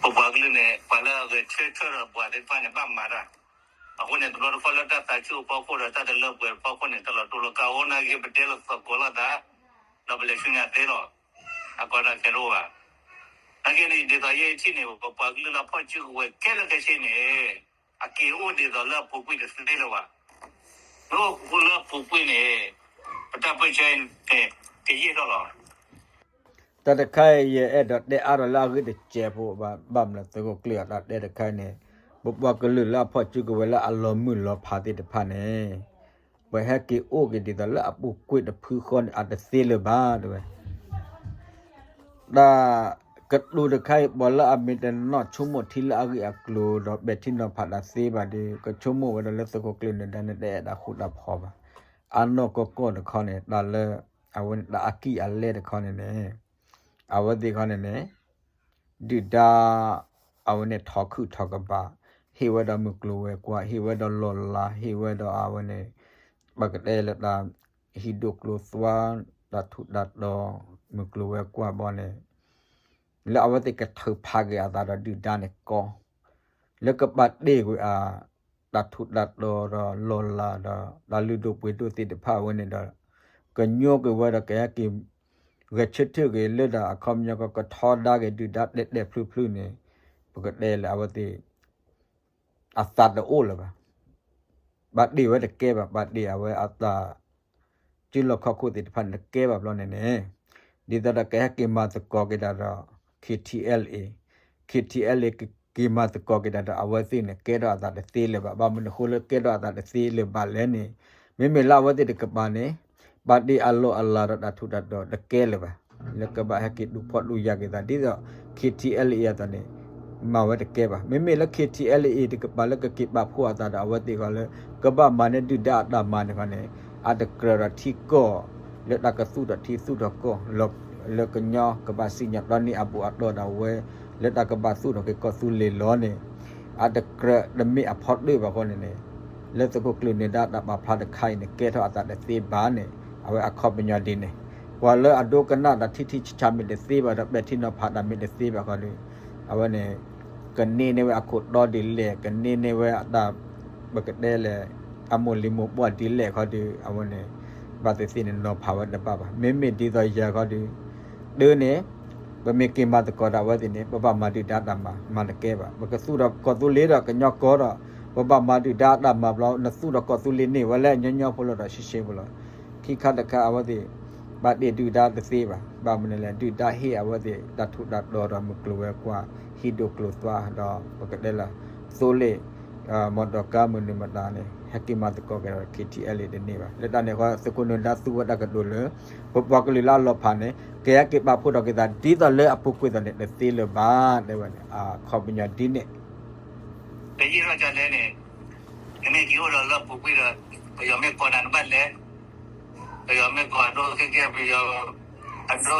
ပပှၤကလုာ်န့ၣ် ပှၤလၢအဂဲၤဆၢထၢၣ်ဒီးပှၤသ့ၣ်တဖၣ်န့ၣ် ဘၣ်မၤတၢ်, အဃိန့ၣ် တဘျီတခီၣ်လၢတၢ်သးဆူၣ်အဖီခိၣ်ဒီးတၢ်တလၢပှဲၤအဖီခိၣ်န့ၣ် တၢ်လီၤတူာ်လီၤကာ်အိၣ်နာ်က့ ပတဲလီၤသကိးလိာ်သး ဒီးပလဲၤဆူညါသ့လီၤ. အကီတၢ်ခဲတအိၣ်ဘၣ်. နာ်က့န့ၣ် ဒ်သိးယဲၢ်ထံၣ်န့ၣ် ပပှၤကလုာ်လၢအဖီၣ်စုကဝဲၤခဲလၢာ်ခဲဆ့န့ၣ် အက့ၤအိၣ်ဒ်သိးလၢအပူၤကွံာ်တသ့လၢၤဘၣ်. မ့ၢ်အိၣ်ဃူလၢအပူၤကွံာ်န့ၣ် ပတၢ်ပၢၢ်ဆၢန့ၣ် ကယံာ်ထီၣ်လီၤ. တၢ်တခါအံၤ ယအဲၣ်ဒိးတဲအါထီၣ်လၢအဂ့ၢ်တစဲးဖိ ဘၣ်မနုၤသုးခိၣ်ကျၢၢ်အတၢ်တဲတခါအံၤန့ၣ် ပပှၤကလုာ်လၢအဖီၣ်စုကဝဲၤလၢအလီၤမုၢ်လီၤဖးသ့ၣ်တဖၣ်န့ၣ် ပဟဲက့ၤအိၣ်က့ၤဒ်သိးလၢအပူၤကွံာ်တဖုဃီန့ၣ် အတသ့လၢၤဘၣ်တဲဝဲ တၢ်ကတိၤတခါအံၤ ပှၤလၢအမ့ၢ်တနီၣ်ဆိကမိၣ်ထံလၢအဂ့ၢ်အကျိၤဒီးပဲာ်ထံနီၤဖးတၢ်သ့ဘၣ်ဒီး ကဆိကမိၣ်ဝဲဒၣ်လၢသုးခိၣ်ကျၢၢ်န့ၣ် တၢ်န့ၣ်တအဲၣ်တၢ်ဃူတၢ်ဖိးဘၣ်. အနီၢ်ကီၢ်ကီၢ်တခီန့ၣ် တၢ်လၢ အဝဲန့ၣ်တၢ်အကံၢ်အလဲတခီန့ၣ်န့ၣ် အဝဲသ့ၣ်ခီန့ၣ်န့ၣ် ဒုၣ်ဒါ အဝဲန့ၣ်ထီၣ်ခုၣ်ထီၣ်ကဘၣ် ဟ့ၣ်ဝဲဒီးမုၢ်ကျိၤဝဲၤကွာ် ဟ့ၣ်ဝဲဒီးလီၤလး ဟ့ၣ်ဝဲဒီးအဝဲန့ၣ် ပကတဲလၢတၢ်ဟံၣ်ဒိၣ်ကျိၤသွါ တၢ်ထူးတၢ်တီၤ မုၢ်ကျိၤဝဲၤကွာ်ဘီန့ၣ် လၢအဝဲသ့ၣ်ကထုးဖးက့ၤအသးဒီးဒုၣ်ဒါန့ၣ်ကီ လၢကပာ်တ့ၢ်ကွံာ်အ တၢ်ထူးတၢ်တီၤဒီးလီၤလးဒီး တၢ်လုၢ်ဒိၣ်ပှ့ၤဒိၣ်သ့ၣ်တဖၣ်အဝဲန့ၣ်ဒီး ကညိကွံာ်ဝဲဒီးကဟဲက့ၤ ဂဲၤဆၢထၢၣ်ဂ့ၤလၢဒၣ်အခီပညီကကထီဒါက့ၤဒုၣ်ဒါတဲာ်တဲာ်ဖျုးဖျုးန့ၣ် ပကတဲလၢအဝဲသ့ၣ် အသးတအိၣ်လၢၤဘၣ်. ဘၣ်တ့ၢ်ဝဲတကဲဘၣ်, ဘၣ်တ့ၢ်အဝဲအတၢ် စုလီၢ်ခီၣ်ခိၣ်သ့ၣ်တဖၣ်န့ၣ်တကဲဘၣ်ဘျီန့ၣ်န့ၣ်, ဒ်သိးဒီးကဟဲက့ၤမၤသကိးက့ၤတၢ်ဒီး K T L A, K T L A က့ၤမၤသကိးက့ၤတၢ်ဒီးအဝဲသ့ၣ်န့ၣ် ကဲထီၣ်အသးတသ့လၢၤဘၣ်. ဘၣ်မနုၤအဃိလၢကဲထီၣ်အသးတသ့လၢၤဘၣ်လဲၣ်န့ၣ်, မ့မ့ၢ်လၢအဝဲသ့ၣ်တကပၤန့ၣ် ဘၣ်တ့ၢ်အလီၢ်အလၤဒီးတၢ်ထူးတၢ်တီၤတကဲလၢၤဘၣ်. လၢကဘၣ်ဟဲက့ၤဒုးဖှီၣ်ဒုးယာ်က့ၤသး ဒ်သိး K T L A အသိးန့ၣ် မၤဝဲတကဲဘၣ်. မ့မ့ၢ်လၢ K T L A တကပၤလၢကက့ၤပာ်ဖှိၣ်အသးဒီးအဝဲသ့ၣ်ဃီလၢ ကဘၣ်မၤန့ၢ်ဒုၣ်ဒါအတၢ်မၤန့ၣ်ဃီန့ၣ်, အတကြၢးဒီးထံကီၢ် လၢတၢ်ကသူၣ်ထီၣ်ထံသူၣ်ထီၣ်ကီၢ် လၢကညီကဘၣ်စံၣ်ညီၣ်တီန့ၢ်အဘူးအတီၢ်ဒၣ်ဝဲ လၢတၢ်ကဘၣ်သူၣ်ထီၣ်က့ၤကီၢ်သူလ့ၤလီၤန့ၣ်, အတကြၢးတမ့ၢ်အဖီတၢၣ်ဘၣ်ဃီန့ၣ်န့ၣ်, လၢသုးခိၣ်ကျၢၢ်နၢၤဒါတၢ်ပာ်ဖျါတခါအံၤန့ၣ် ကဲထီၣ်အသးတသ့ဘၣ်န့ၣ် အဝဲအခီပညီဒ်န့ၣ်, ပှၤလၢအဒိကနၣ်တၢ်ထံထံဆးဆးမ့ၢ်တသ့ဘၣ်ဒီး ပဲာ်ထံနီၤဖးတၢ်မ့ၢ်တသ့ဘၣ်ဃီဒီး အဝဲန့ၣ် ကန့ၢ်န့ၢ်ဝဲအခိၣ်တီဒ်လဲၣ်, ကန့ၢ်န့ၢ်ဝဲအတၢ် ပကတဲလဲၣ် အမိၢ်လံၤမိၢ်ပှၢ်ဒ်လဲၣ်ခီဒီး အဝဲန့ၣ် ဘၣ်သ့ၣ်သ့ၣ်န့ၣ်နီၤဖးဝဲတဘၣ်ဘၣ်. မ့မ့ၢ်ဒ်သိးယၤခီဒီး တၢ်န့ၣ် ပမ့ၢ်က့ၤမၤသကိးတၢ်အဝဲသ့ၣ်န့ၣ် ပဘၣ်မၤဒုၣ်ဒါတၢ်မၤ မၤတကဲဘၣ်. ပကသူၣ်ထီၣ်ကီၢ်သူလ့ၤဒီးကညီကီၢ်ဒီး ပဘၣ်မၤဒုၣ်ဒါတၢ်မၤဘျီ နသူၣ်ထီၣ်ကီၢ်သူလ့ၤန့ၢ်ဝဲလၢညီညီဖိလီၤဒီးရှဲရှဲဖိလီၤ. ခံခါတခါအဝဲသ့ၣ် ဘၣ်တ့ၢ်ဒုၣ်ဒါတသ့ဘၣ်. ဘၣ်မနုၤလဲၣ် ဒုၣ်ဒါဟ့ၣ်အဝဲသ့ၣ် တၢ်ထူးတၢ်တီၤဒီးမုၢ်ကျိၤဝဲၤကွာ် ဟံးဒိၣ်ကျိၤသွါဒီး ပကတဲလၢ သိလ့ၣ် မီၢ်ဒီးကါမုၢ်နုာ်မတၤန့ၣ် ဟဲက့ၤမၤသကိးက့ၤဒီး K T L A တန့ၢ်ဘၣ်. လၢတၢ်န့ၣ်အဃိ သုးခိၣ်နၢၤဒါသူဝဲတၢ်ကတိၤလၢ ပပှၤကလုာ်လၢအလီၤဖးန့ၣ် ကဟဲက့ၤပာ်ဖှိၣ်ထီၣ်က့ၤသး ဒ်သိးလၢအပူၤကွံာ်အသိးန့ၣ် တသ့လၢၤဘၣ် တဲဝဲန့ၣ် အခီပညီဒ်န့ၣ် ပယီၤထီၣ်ကလဲၣ်န့ၣ် နမ့ၢ်က့ၤအိၣ်ဒီးလၢအပူၤကွံာ်ဒီး ပယီၤမ့ၢ်ကိးနၤနဘၣ်လဲၤ, ပယီၤမ့ၢ်ကိးအဒိခဲကဲ ပယီၤ အဒိ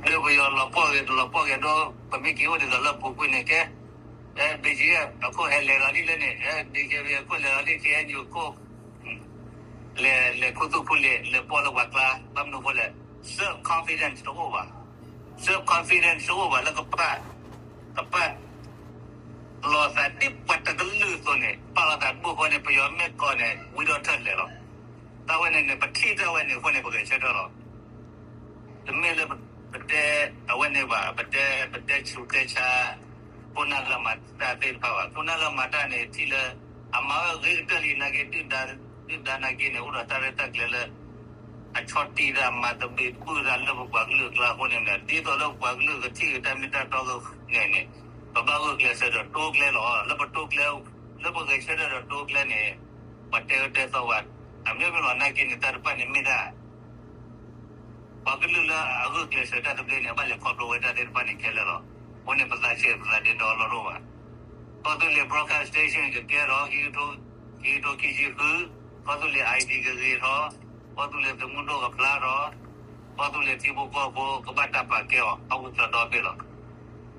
လၢပယီၤလီၤပှီၢ်ဂ့ၤ တလီၤပှီၢ်ဂ့ၤအဒိ ပမ့ၢ်က့ၤအိၣ်ဒ်သိးလၢအပူၤကွံာ်န့ၣ်ကဲ အဲ ဘ့ၣ်က့ၤအခိၣ်ဟဲလဲၤလီၤလံလၢန့ၣ် အဲ ဘ့ၣ်က့ၤအခိၣ်လဲၤလီၤလံ K N U ခိၣ် လဲၤ လဲၤခူသူၣ်ခူလ့ၤ လဲၤပီၢ်လၢပှၤကျါ ဘၣ်မနုၤအဃိလဲၣ် self confidence တအိၣ်ဘၣ်, self confidence တအိၣ်ဘၣ်လၢကဘၣ် ကဘၣ် လီၤသးဒ်ပှၤတကလုာ်အသိးန့ၣ် ပာ်လီၤသးတဘိဃီန့ၣ် ပယီၤမ့ၢ်ကိးန့ၣ် ဝံၤဒီးထၢၣ်လဲၤလီၤ. တၢ်ဝဲန့ၣ်န့ၣ် ပထံၣ်တၢ်ဝဲန့ၣ်အဃိန့ၣ် ပဂဲၤဆၢထၢၣ်လီၤ. တမ့ၢ်လၢပတဲအဝဲန့ၣ်ဘၣ်, ပတဲ ပတဲဆူးတဲဆါ ခိၣ်နၢ်လၢမၤတၢ်သ့ၣ်တဖၣ်ဘၣ်. ခိၣ်နၢ်လၢမၤတၢ်န့ၣ် ထံၣ်လၢ အမၤဝဲဂ့ၤကတၢၢ်လံနာ်က့ ဒုၣ်ဒါ ဒုၣ်ဒါနာ်က့န့ၣ် အိၣ်ဒီးတၢ်ရဲၣ်တၢ်ကျဲၤလၢ အဆီၣ်တံၢ်တၢ်မၤသဘံၣ်သဘုၣ်တၢ်လၢပပှၤကလုာ်အကျါအဃိန့ၣ် ဒ်သိးလၢပပှၤကလုာ်ကထံၣ်က့ၤတၢ်မ့ၢ်တၢ်တီကန့ၣ်န့ၣ် ပဘၣ်ဂုာ်ကျဲးစၢးဒီးတိကျဲလီၤ. လၢပတိကျဲ လၢပဂဲၤဆၢထၢၣ်ဒီးတိကျဲန့ၣ် ပှၤတဲအၢတဲသီဝဲ အမ့ၢ်မ့ၢ်လီၤနာ်က့န့ၣ် တၢ်တဖၣ်န့ၣ်မ့ၢ်ဒၣ် ပှၤကလုာ်လၢအဂုာ်ကျဲးစၢးတၢ်သဘျ့န့ၣ် အဘၣ်လဲၤခီဖျိဝဲတၢ်သ့ၣ်တဖၣ်န့ၣ်ခဲလၢာ်လီၤ. အဃိန့ၣ် ပသးဆံးပသးဒ့ဒီလီၤတအိၣ်ဘၣ်. ကီၢ်သူလ့ၤ broadcast station ကကဲထီၣ် ခံကထိခံဆံဃု, ကီၢ်သူလ့ၤ ID ကဂ့ၤထီၣ်, ကီၢ်သူလ့ၤသုးမုၢ်ဒိၣ်ကဖျါထီၣ်, ကီၢ်သူလ့ၤထံဖိကီၢ်ဖိကဘၣ်တၢ်ပာ်ကဲအီၤ အဝံသးဒီဘ့ၣ်လီၤ.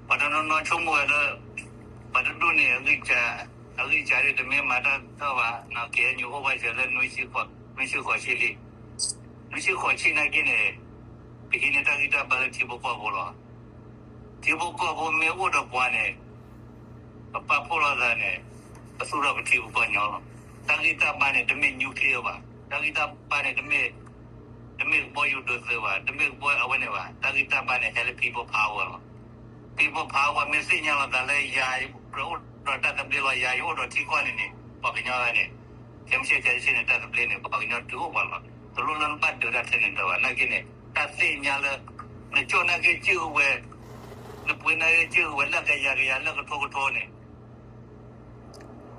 ပှၤတနီၤနီၤဆိကမိၣ်ဝဲလၢ ပှၤတဒူၣ်န့ၣ် အဂံၢ်စၢ်ဒ်တမ့ၢ်မၤတၢ်ထီၣ်ဘၣ်, ကဲညိအိၣ်ဘၣ်စၢၤလၢ နွံဆံဃိးဆံလံ. နွံဆံဃိးဆံနာ်က့န့ၣ် ပဟံးန့ၢ်တၢ်ဂံၢ်တၢ်ဘါလၢထံဖိကီၢ်ဖိလီၤ. ထံဖိကီၢ်ဖိမ့ၢ်အိၣ်ဒီးပှၤန့ၣ် ပပာ်ဖှိၣ်လိာ်သးန့ၣ် ပသူၣ်ထီၣ်ပထံပကီၢ်ညီလီၤ. တၢ်ဂံၢ်တၢ်ဘါန့ၣ် တမ့ၢ် nuclear ဘၣ်. တၢ်ဂံၢ်တၢ်ဘါန့ၣ် တမ့ၢ် တမ့ၢ်ကဘီယူၤဒိးသုးဘၣ်, တမ့ၢ်ကဘီအဝဲန့ၣ်ဘၣ်. တၢ်ဂံၢ်တၢ်ဘါန့ၣ် ဟဲလၢ people power လီၤ. People power မ့ၢ်သ့ၣ်ညါလီၤသးလၢယၤ ကြၢးအိၣ်ဒီးတၢ်သဘျ့လီၤ, ယၤယအိၣ်ဒီးထံကီၢ်န့ၣ်န့ၣ် ပှၤကညီန့ၣ် ခဲမုၢ်ဆ့ၣ်ခဲဆ့န့ၣ် တၢ်သဘျ့န့ၣ် ပှၤကညီတုၤအိၣ်ပှၤလီၤ. တလိၣ်လၢနဘၣ်ဒုးတၢ်ထဲန့ၣ်ဒီးဘၣ်. နာ်က့န့ၣ် တၢ်သ့ၣ်ညါလၢ နကၠိၣ်နာ်က့ကၠံၣ်ဝဲ, နပှ့ၤနာ်က့ကၠံၣ်ဝဲ လၢကယၤကယၤ လၢကထိကထိန့ၣ်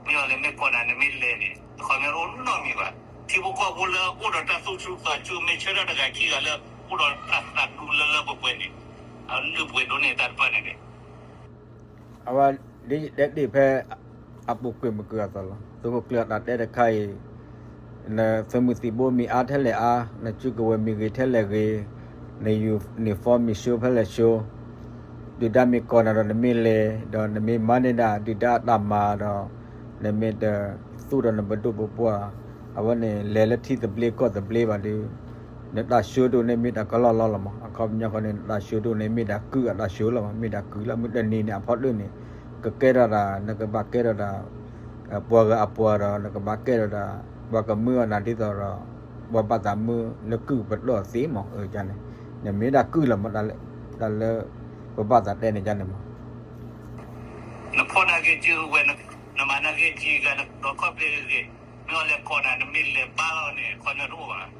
မ့ၢ်အီၤလၢမ့ၢ်ကီၢ်နၤ နမ့ၢ်လဲၤန့ၣ် အခီပညီတအိၣ်နီတမံၤဘၣ်. ထံဖိကီၢ်ဖိလၢအိၣ်ဒီးတၢ်သူၣ်ဆူၣ်သးဆူၣ် မ့ၢ်ဆၢထၢၣ်တဂၤခံဂၤလၢ အိၣ်ဒီးတၢ်သးဒူလၢလၢပှဲၤပှဲၤန့ၣ် အလုၢ်ပှ့ၤဒိၣ်န့ၢ်တၢ်တဖၣ်န့ၣ်န့ၣ် အဝဲ ဒ်ယတဲတ့ၢ်ဖဲ အပူၤကွံာ်မုၢ်ကွံာ်အသိးလီၤ. သုးခိၣ်ကျၢၢ်အတၢ်တဲတခါအံၤ နသုးမုၢ်သံၣ်ဘိမ့ၢ်အါထဲလဲၣ်အါ, နစုကဝဲၤမ့ၢ်ဂ့ၤထဲလဲၣ်ဂ့ၤ, နယူၤနံၣ်ဖီမ့ၢ်ဆှိဖဲလဲၣ်ဆှိ, ဒုၣ်ဒါမ့ၢ်ကိးနၤဒီးနမ့ၢ်လဲၤ, ဒီးနမ့ၢ်မၤန့ၢ်ဒၣ်ဒုၣ်ဒါအတၢ်မၤဒီး နမ့ၢ်တသူၣ်ဒီးနပဒိၣ်ပပှၢ်, အဝဲန့ၣ် လဲၤလၢထံသဘျ့ကီၢ်သဘျ့ဘၣ်ဒီး နတၢ်ဆှၢဒိၣ်န့ၣ်မ့ၢ်တၢ်ကလီၢ်လီၢ်လီၤမး. အခီပညီဃီန့ၣ် နတၢ်ဆှၢဒိၣ်န့ၣ်မ့ၢ်ဒၣ်ကုၢ်အတၢ်ဆှၢလီၤမး, မ့ၢ်ဒၣ်ကုၢ်လီၤ. မ့ၢ်တနံၤန့ၣ်အဖီတၢၣ်န့ၣ် ကကဲထီၣ်ဒၣ် နကဘၣ်ကဲထီၣ်ဒၣ် ပှၤဂၤအပှၤဒီး နကဘၣ်ကဲထီၣ်ဒၣ် ပှၤကမၢအီၤနၤဒ်သိးဒီး ပှၤဘၣ်သးမၢလၢကုၢ်ပတီၢ်သ့မး အန့ၣ် နမ့ၢ်ဒၣ်ကုၢ်လီၤမး တၢ်လၢ ပဘၣ်သးတဲန့ၣ်ယါန့ၣ်မး နဖီၣ်နာ်က့ၤစုဝဲ, နမၤနာ်က့ၤစုဂၤ, နကီၢ်ခီၣ်ဖျဲးဂ့ၤဂ့ၤ, မ့ၢ်အီၤလဲၤခီနၤ နမ့ၢ်လဲၤဘါလီၤန့ၣ် ခီနၢတအိၣ်ဘၣ်.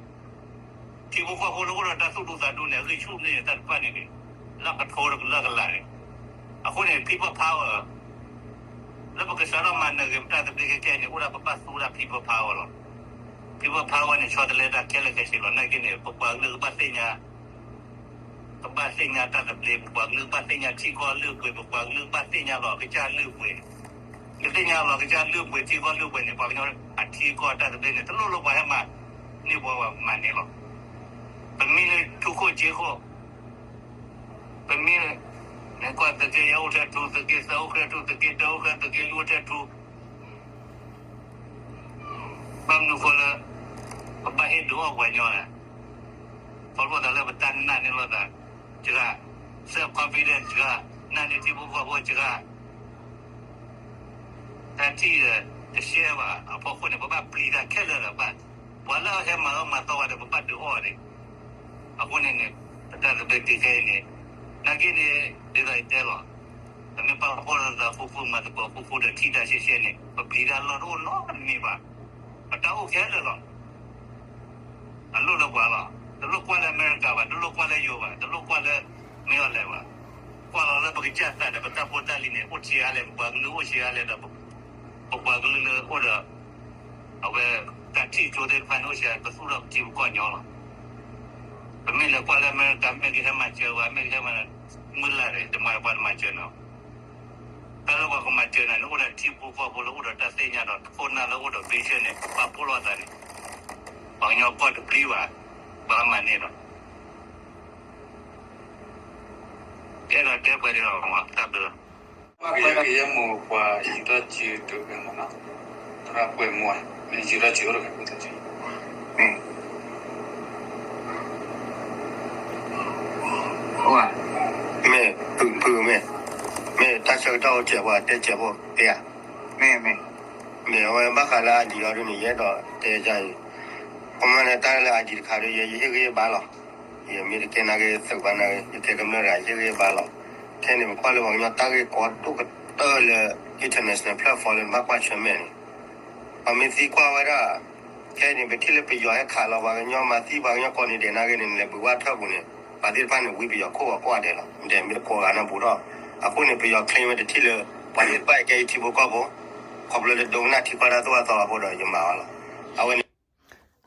ထံဖိကီၢ်ဖိလၢအိၣ်ဒီးတၢ်သူၣ်ဒူသးဒူန့ၣ် အဂံၢ်ဆူၣ်န့ၢ်တၢ်တဖၣ်န့ၣ်န့ၣ်, လၢကထိဒီးကလၢကလးန့ၣ်, အဃိန့ၣ် people power လၢပကစးထီၣ်မၤနၢၤဂ့ၤ ပတၢ်သဘျ့ခဲခဲအံၤန့ၣ် အိၣ်ဒၣ်ပဘၣ်သူဝဲဒၣ် people power လီၤ. people power န့ၣ် ဆီတလဲတၢ်ခဲလၢာ်ခဲဆ့လီၤ. နာ်က့န့ၣ် ပပှၤကလုာ်ကဘၣ်သ့ၣ်ညါ ကဘၣ်သ့ၣ်ညါတၢ်သဘျ့, ပပှၤကလုာ်ကဘၣ်သ့ၣ်ညါထံကီၢ်လၢပှဲၤ, ပပှၤကလုာ်ကဘၣ်သ့ၣ်ညါလီၤကစၢ်လၢပှဲၤ, ကသ့ၣ်ညါလီၤကစၢ်လၢပှဲၤ ထံကီၢ်လၢပှဲၤန့ၣ် ပှၤကညီအထံကီၢ်တၢ်သဘျ့န့ၣ် တလိၣ်လၢပှၤဟဲမၤန့ၢ်ပှၤမၤန့ၢ်လီၤ. ပမ့ၢ်လၢထူခိၣ်ကၠ့ခိၣ် ပမ့ၢ် နကွၢ်သုးက့ယဲၢ်အိၣ်ထဲထူ, သုးက့သၢအိၣ်ထဲထူ, သုးက့တၢအိၣ်ထဲ, သုးက့လွံၢ်အိၣ်ထဲထူ, ဘၣ်မနုၤဃိလၢ ပဘၣ်ဟ့ၣ်ဒုးအီၣ်ပှၤကညီလဲၣ်. ခီဖျိသးလၢပတၢ်နာ်န့ၢ်လိာ်သးစှၤ, self confidence စှၤ, နာ်န့ၢ်ထံဖိကီၢ်ဖိစှၤ, တၢ်ထံၣ်ဒီးတရှဲဘၣ်အဖီခိၣ်န့ၣ် ပဘၣ်ပျံၤတၢ်ခဲလၢာ်လၢၤဘၣ်. ပှၤလၢအဟဲမၤအၢမၤသီဝဲဒီး ပဘၣ်ဒုးအီၣ်ဝဲန့ၣ်, အဃိန့ၣ်န့ၣ် ပတၢ်သဘျ့က့ၤခဲအံၤန့ၣ်, နာ်က့န့ၣ် ဒ်သိးယတဲလီၤ, ပမ့ၢ်ပာ်ဖှိၣ်လိာ်သးဃူဃူ မၤသကိးဃူဃူဒီးထံၣ်တၢ်ရှဲရှဲန့ၣ် ပပျံၤတၢ်လီၢ်တအိၣ်နီတမံၤဘၣ်. ပတၢ်အိၣ်ခဲလၢာ်လီၤ. အလိၣ်လၢပှၤလီၤ. တလိၣ်ကွၢ်လၢအမဲရကၤဘၣ်, တလိၣ်ကွၢ်လၢယိၤဘၣ်, တလိၣ်ကွၢ်လၢမ့ၢ်အီၤလဲၣ်ဘၣ်. ကွၢ်လီၤလၢပကစၢ်သးဒီးပတၢ်ဖိတၢ်လံၤန့ၣ် အိၣ်ဆံးအါလဲၣ်, ပပှၤကလုာ်အိၣ်ဆံးအါလဲၣ်ဒီး ပပှၤကလုာ်လၢအိၣ်ဒီး အဝဲတၢ်ထံၣ်ကၠိသ့ၣ်တဖၣ်န့ၣ် အိၣ်ဆံးအါ ပသူၣ်ထီၣ်ပထံပကီၢ်ညီလီၤ. ပမ့ၢ်လဲၤကွၢ်လၢအမဲရကၤ မ့ၢ်ကဟဲမၤစၢၤဝဲ, မ့ၢ်ကဟဲမၤမုၢ်လၢ်ဒီး တမၤပှၤတမၤစၢၤနီၤ. တၢ်လၢပှၤကမၤစၢၤနၤန့ၣ် အိၣ်ဒီးထံဖိကီၢ်ဖိလၢအိၣ်ဒီးတၢ်သ့ၣ်ညါဒီး ခိၣ်နၢ်လၢအိၣ်ဒီး vision န့ၣ် ပာ်ဖှိၣ်လိာ်သးန့ၣ် ပှၤကညီကီၢ်တပျံၤဘၣ်, ဘၣ်မၤန့ၢ်ဒီး ကဲဒီးတဲပှဲၤဒံးလီၤ, တၢ်ဘျုးလီၤ. ကယဲၢ်မိၢ်ပှၢ်ယံၤထီၣ်စုတဂၤမးနီၤ, သရၣ်ပှဲၤမိၢ်ဧါ, မ့ၢ်ယံၤထီၣ်စုအိၣ်တဂၤ, မ့ၢ် မ့ၢ် ဖုမ့ၢ်, မ့ၢ်တၢ်ဆၢကတီၢ်အိၣ်စဲးပှၤတဲစဲးဖိသ့ဧါ, မ့ၢ် မ့ၢ်အဝဲဘၣ်ဃးလၢ ID အီၤဒ်န့ၣ် ယအဲၣ်ဒိးတဲယၤအံၤ, ခီမီန့ၣ် တၢ်လၢ ID တခါဒီး ယ ယဟ့ၣ်ဂံၢ်ဘါလီၤ. ယမ့ၢ်တကဲနာ်က့ သုးပှၤနာ်က့ ယကဲကမျၢၢ်တဂၤ ယဟ့ၣ်ဂံၢ်ဘါလီၤ. ခဲန့ၣ် ပကွၢ်လၢပှၤကညီတၢ်ဂ့ၢ်ကီဒိၣ်ကတၢၢ်လၢ international platform လၢနဘၣ်ကွၢ်ဆၢၣ်မဲာ်န့ၣ်, ပှၤမ့ၢ်သံကွၢ်ဝဲဒၣ် ခဲအံၤန့ၣ် ပထံၣ်လၢပယီၤဟဲခးလီၤပှၤကညီ မၤသံပှၤကညီကိးနံၤဒဲးနာ်က့န့ၣ် နလဲၤဘှံးဝဲထၢၣ်ပူၤန့ၣ် ပှၤသ့ၣ်တဖၣ်န့ၣ် ဝံပယီၤခိၣ်ဂီၤကိးဂၤဒဲးလီၤ. မ့တမ့ၢ်တကိးဂၤန့ၣ်ဘူးထီၣ်. အဃိန့ၣ် ပယီၤ claim ဝဲတထံၣ်လၢ ပှၤသ့ၣ်တဖၣ်အံၤကဲယထံဖိကီၢ်ဖိ, ခီဖျိလၢဒိကနၣ်ထံကီၢ်တၢ်သိၣ်တၢ်သီအဃိဒီးယမၤအီၤလီၤ. အဝဲန့ၣ်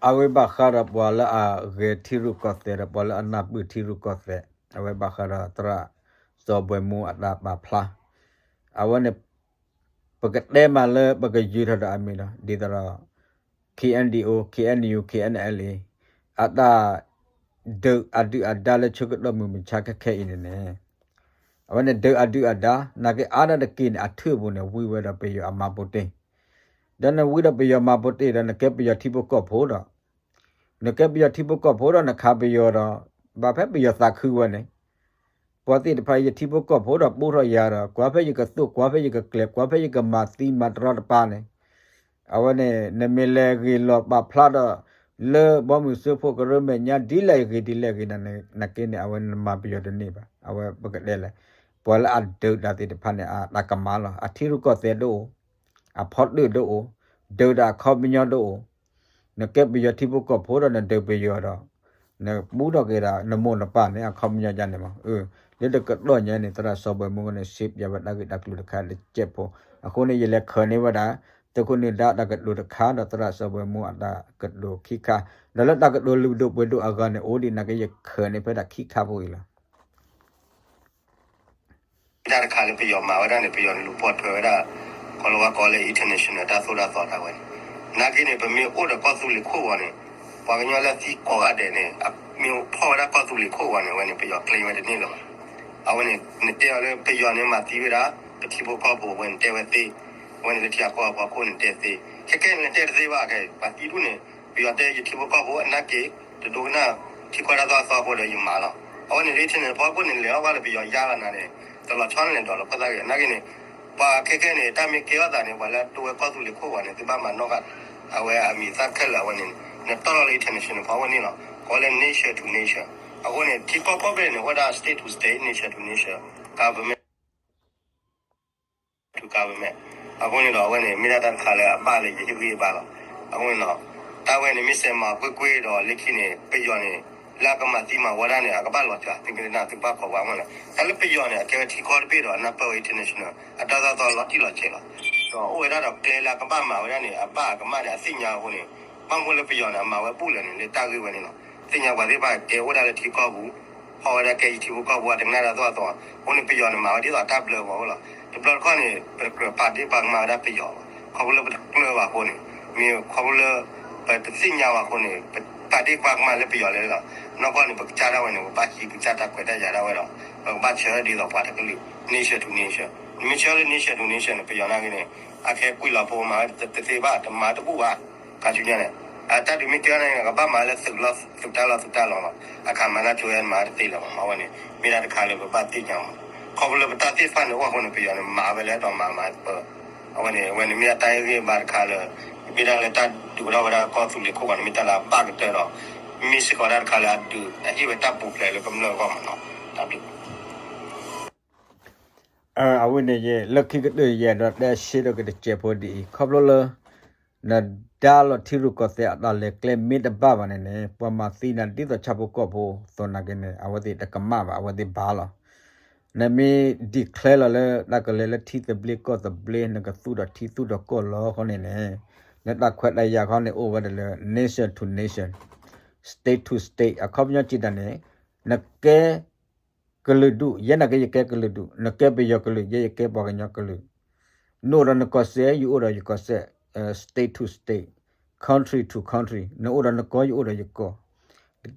အဝဲဘၣ်ဃးဒီးပှၤလၢအဂဲၤထံရူၢ်ကီၢ်သဲးဒီး ပှၤလၢအနၢ်ပၢၢ်ထံရူၢ်ကီၢ်သဲး, အဝဲဘၣ်ဃးဒီးသရၣ်စီၤဘွဲမူအတၢ်ပာ်ဖျါ, အဝဲန့ၣ် ပကတဲမးလၢပကယုာ်ထီၣ်ဒီးအမံၤလီၤ. ဒ်သိးဒီး KNDO, KNU, KNLA အတၢ်ဒုးအဒုၣ်အဒါလၢဆၢကတီၢ်မုၢ်မဆါခဲခဲအံၤန့ၣ်န့ၣ်, အဝဲန့ၣ်ဒုးအဒုၣ်အဒါ နာ်က့အါဒၣ်တက့ၢ်န့ၣ် အထၢၣ်ပူၤန့ၣ် ဝံဝဲဒီးပယီၤအမၤပူၤတ့ၢ်, ဒီးနဝံဒီးပယီၤမၤပူၤတ့ၢ်ဒီး နကဲပယီၤထံဖိကီၢ်ဖိဒီး နကဲပယီၤထံဖိကီၢ်ဖိဒီးနခးပယီၤဒီး ဘၣ်ဖဲပယီၤသးခုဝဲန့ၣ်, ပှၤသ့ၣ်တဖၣ်ယထံဖိကီၢ်ဖိဒီး ပူထီၣ်ယၤဒီး ကွၢ်ဖဲယကသိၣ် ကွၢ်ဖဲယကကျဲၤ ကွၢ်ဖဲယကမၤသံမၤတရီတပါန့ၣ်, အဝဲန့ၣ် နမ့ၢ်လဲၤဂ့ၤလီၤပာ်ဖျါဒီး လၢဘီမုၢ်စၢဖှိၣ်ကရၢမဲာ်ညါဒ်လဲၣ်ဂ့ၤဒ်လဲၣ်ဂ့ၤန့ၣ် နက့န့ၣ် အဝဲနမၤပယီၤတန့ၢ်ဘၣ်. အဝဲပကတဲလဲၣ်, ပှၤလၢအဒုးတၢ်သ့ၣ်တဖၣ်န့ၣ် အတၢ်ကမၣ်လီၤ. အထံရူၢ်ကီၢ်သဲးဒိၣ်အိၣ်, အဖီတၢၣ်ဒိၣ်အိၣ်, ဒုးတၢ်အခီပညီဒိၣ်အိၣ်, နကဲပယီၤထံဖိကီၢ်ဖိဒီးနဒုးပယီၤဒီး နပူထီၣ်က့ၤဒီးနမိၢ်နပၢ်န့ၣ် အခီပညီဒ်န့ၣ်မး. လၢတကတီၢ်ညါန့ၣ် သရၣ်စီၤဘွဲမူန့ၣ် စ့ပၠးဝဲတၢ်ဂ့ၢ်တၢ်ကျိၤတခါလၢကဲးဖိ, အဃိန့ၣ် ယလဲၤခၢးန့ၢ်ဝဲဒၣ် သုးခိၣ်နၢၤဒါတၢ်ကတိၤတခါဒီးသရၣ်စီၤဘွဲမူအတၢ်ကတိၤခံခါ, ဒီးလၢတၢ်ကတိၤလုၢ်ဒိၣ်ပှ့ၤဒိၣ်အဂၤန့ၣ် အိၣ်ဒံးနာ်က့ ယခၢးန့ၢ်ဖဲဒၣ်ခံခါဖိအံၤလီၤ. တၢ်တခါလၢပယီၤမၤဝဲဒၣ်န့ၣ် ပယီၤလူၤပိာ်ထွဲဝဲဒၣ် ကီၤလၤဝါကိးလၢ international တၢ်သိၣ်တၢ်သီတၢ်ဝဲန့ၣ်, နာ်က့န့ၣ် ပမ့ၢ်အိၣ်ဒီးကီၢ်သူလ့ၤခိၣ်ဂီၤန့ၣ်, ပှၤကညီလၢသံကိးဂၤဒဲးန့ၣ် မ့ၢ်ဖီၣ်ဝဲဒၣ်ကီၢ်သူလ့ၤခိၣ်ဂီၤန့ၣ် အဝဲန့ၣ် ပယီၤ claim ဝဲတန့ၢ်လၢၤဘၣ်. အဝဲန့ၣ် နတဲအီၤလၢပယီၤန့ၣ်မၤသံဝဲဒၣ် ပထံဖိကီၢ်ဖိ အဝဲန့ၣ်တဲဝဲသ့, အဝဲန့ၣ်လၢထံဂၤကီၢ်ဂၤဖီခိၣ်န့ၣ်တဲသ့, ခဲကဲန့ၣ်တဲတသ့ဘၣ်, ခဲပှၤသံဒူၣ်န့ၣ် ပယီၤတဲယထံဖိကီၢ်ဖိ နာ်က့ တဒိကနၣ်ထံကီၢ်တၢ်သိၣ်တၢ်သီအဃိဒီးယမၤလီၤ. အဝဲန့ၣ်လၢ international ဖီခိၣ်န့ၣ် လဲၤအီၣ်ဘၣ်လၢပယီၤယါလီၤနၤန့ၣ် တလီၤဆီန့ၣ်လဲၤဒီးလီၤခိၣ်သၣ်ဂ့ၤ နာ်က့န့ၣ် ပှၤခဲကဲန့ၣ် တၢ်မ့ၢ်ကဲထီၣ်သးန့ၣ် ပှၤလၢအဒိဝဲကီၢ်သူလ့ၤခိၣ်ဂီၤန့ၣ် သုဘၣ်မၤနီၣ်ဃာ် အဝဲအမံၤသၣ်ခဲလၢာ်အဝဲန့ၣ် နတီၢ်လီၤလၢ international ဖီခိၣ်န့ၣ်လီၤ. ကိးလၢ nation to nation အဃိန့ၣ် ထံကီၢ်ကိးဘ့ၣ်န့ၣ် အိၣ်ဝဲဒၣ် state to state, nation to nation, government to government. အဃိန့ၣ်ဒီး အဝဲန့ၣ် မ့ၢ်ဒၣ်တၢ်တခါလၢအဘၣ်လၢယဟ့ၣ်ဂံၢ်ဘါလီၤ. အဃိန့ၣ်ဒီး တၢ်ဝဲန့ၣ် မ့ၢ်စဲးမၤကွ့ၢ်ကွ့ၢ်ဒီး လၢခံန့ၣ် ပယီၤန့ၣ် လၢအကမၤသံမၤဝီဒၣ်န့ၣ် အကဘၣ်လီၤစှၤ သုကနၣ်သုကဘၣ်ခိးပှၤမ့ၢ်လဲၣ်. တၢ်လၢပယီၤန့ၣ် အကဲဝဲထံကီၢ်တဘ့ၣ်ဒီး အနၢ်ပၢၢ်ဝဲ international အတၢ်သိၣ်တၢ်သီလီၤတံၢ်လီၤဆဲးလီၤ. ဒီးအိၣ်ဝဲဒၣ်ဒီးကျဲလၢအကဘၣ်မၤဝဲဒၣ်န့ၣ် အဘၣ်အကမၣ်န့ၣ် အသ့ၣ်ညါအဃိန့ၣ် ဘၣ်မနုၤလၢပယီၤန့ၣ် အမၤဝဲဘူၣ်လဲၣ်န့ၣ် လၢတၢ်ဂ့ၢ်ဝဲန့ၣ်လီၤ. သ့ၣ်ညါပှၤသ့ၣ်တဖၣ်ကဲအိၣ်ဒၣ်လၢထံကီၢ်ပူၤ ဖီၣ်ဝဲဒၣ်ကဲယထံဖိကီၢ်ဖိ အတကနၣ်တၢ်သိၣ်တၢ်သီ အဃိန့ၣ် ပယီၤန့ၣ် မၤဝဲဒ်သိးတၢ်ဘျၢဘၣ်အိၣ်လီၤ. တဘျီတခီၣ်န့ၣ် ပတကြၢးပာ်ဒ့ၣ်ပာ်ကမၣ်ဝဲဒၣ်ပယီၤဘၣ်. ခီဖျိလၢပတကြၢးဘၣ်အဃိန့ၣ် မ့ၢ်ခီဖျိလၢ ပတသ့ၣ်ညါဘၣ်အဃိန့ၣ် ပပာ်ဒ့ၣ်ပာ်ကမၣ်လၢပယီၤလဲၣ်လီၤ. နီၢ်ကီၢ်န့ၣ် ပကစၢ်ဒၣ်ဝဲန့ၣ် ပဘၣ်ဟံးကစၢ်တၢ်ခွဲးတၢ်ယာ်ဒၣ်ဝဲဒီး ပကဘၣ်ဆၢဒ်သိးပှၤတကလုာ် nation to nation. နမ့ၢ်ဆၢလၢ nation to nation န့ၣ် ပယီၤနာ်က့န့ၣ် အခဲကွံာ်လီၤဖိမၤဝဲတသ့ဘၣ် တမၤတဘူၣ်ဘၣ်. ခါဆူညါန့ၣ် အတၢ်ဒုးမ့ၢ်ကဲန့ၣ် ကဘၣ်မၤလၢသုးလီၤသုးတၢ်လီၤသုးတၢ်လီၤလီၤ. အခါမၤတၢ်ကၠိဝဲမၤတသ့လၢၤဘၣ် မၤဝဲန့ၣ် မ့ၢ်ဒၣ်တခါလၢပဘၣ်သ့ၣ်ညါမး. ခီဖျိလၢပတၢ်သ့ၣ်တဖၣ်န့ၣ်အိၣ်အဃိန့ၣ် ပယီၤန့ၣ် မၤဝဲလၢအတီၤမၤမၤပၢ အဝဲန့ၣ် အဝဲန့ၣ်မ့ၢ်ဒၣ်တၢ်ဟ့ၣ်ဂံၢ်ဘါတခါလၢ မ့ၢ်ဒၣ်လၢတၢ်ဒုးကထီၣ်ဝဲဒၣ်ကီၢ်သူလ့ၤခိၣ်ဃီန့ၣ် မ့ၢ်တၢ်လၢအဘၣ်ကတၢၢ်ဒီး မ့ၢ်စ့ၢ်ကီးတၢ်တခါလၢအဒုးအဟ့ၣ်ဝဲတၢ်ပူၤဖျဲးလၢကမျၢၢ်အဂီၢ်မးနီၤ. တၢ်ဘျုး အဝဲန့ၣ်ယဲ လၢခံကတၢၢ်ယဲဒီးတဲရှဲထီၣ်က့ၤတစဲးဖိဒ်အံၤ ခီဖျိလၢ နဒါလီၤထံရူၢ်ကီၢ်သဲးအတၢ်လဲၤကျဲမ့ၢ်တဘၣ်ဘၣ်န့ၣ်န့ၣ် ပှၤမၤသံနၤဒ်သိးဆၣ်ဖိကီၢ်ဖိသိးနာ်က့န့ၣ် အဝဲသ့ၣ်တကမၣ်ဘၣ် အဝဲသ့ၣ်ဘၣ်လီၤ. နမ့ၢ် declare လီၤလၢတၢ်ကလဲၤလၢထံသဘျ့ကီၢ်သဘျ့ နကသူၣ်ဒီးထံသူၣ်ဒီးကီၢ်လီၤဃီန့ၣ်န့ၣ် လၢတၢ်ခွဲးတၢ်ယာ်ခီန့ၣ် အိၣ်ဝဲဒၣ်လၢ nation to nation, state to state အခီပညီစံးတၢ်န့ၣ် နကဲ ကလုာ်ဒူၣ် ယဲနာ်က့ယကဲကလုာ်ဒူၣ် နကဲပယီၤကလုာ် ယဲယကဲပှၤကညီကလုာ် နအိၣ်ဒီးနကီၢ်စဲၣ် ယအိၣ်ဒီးယကီၢ်စဲၣ် state to state, country to country နအိၣ်ဒီးနကီၢ် ယအိၣ်ဒီးယကီၢ်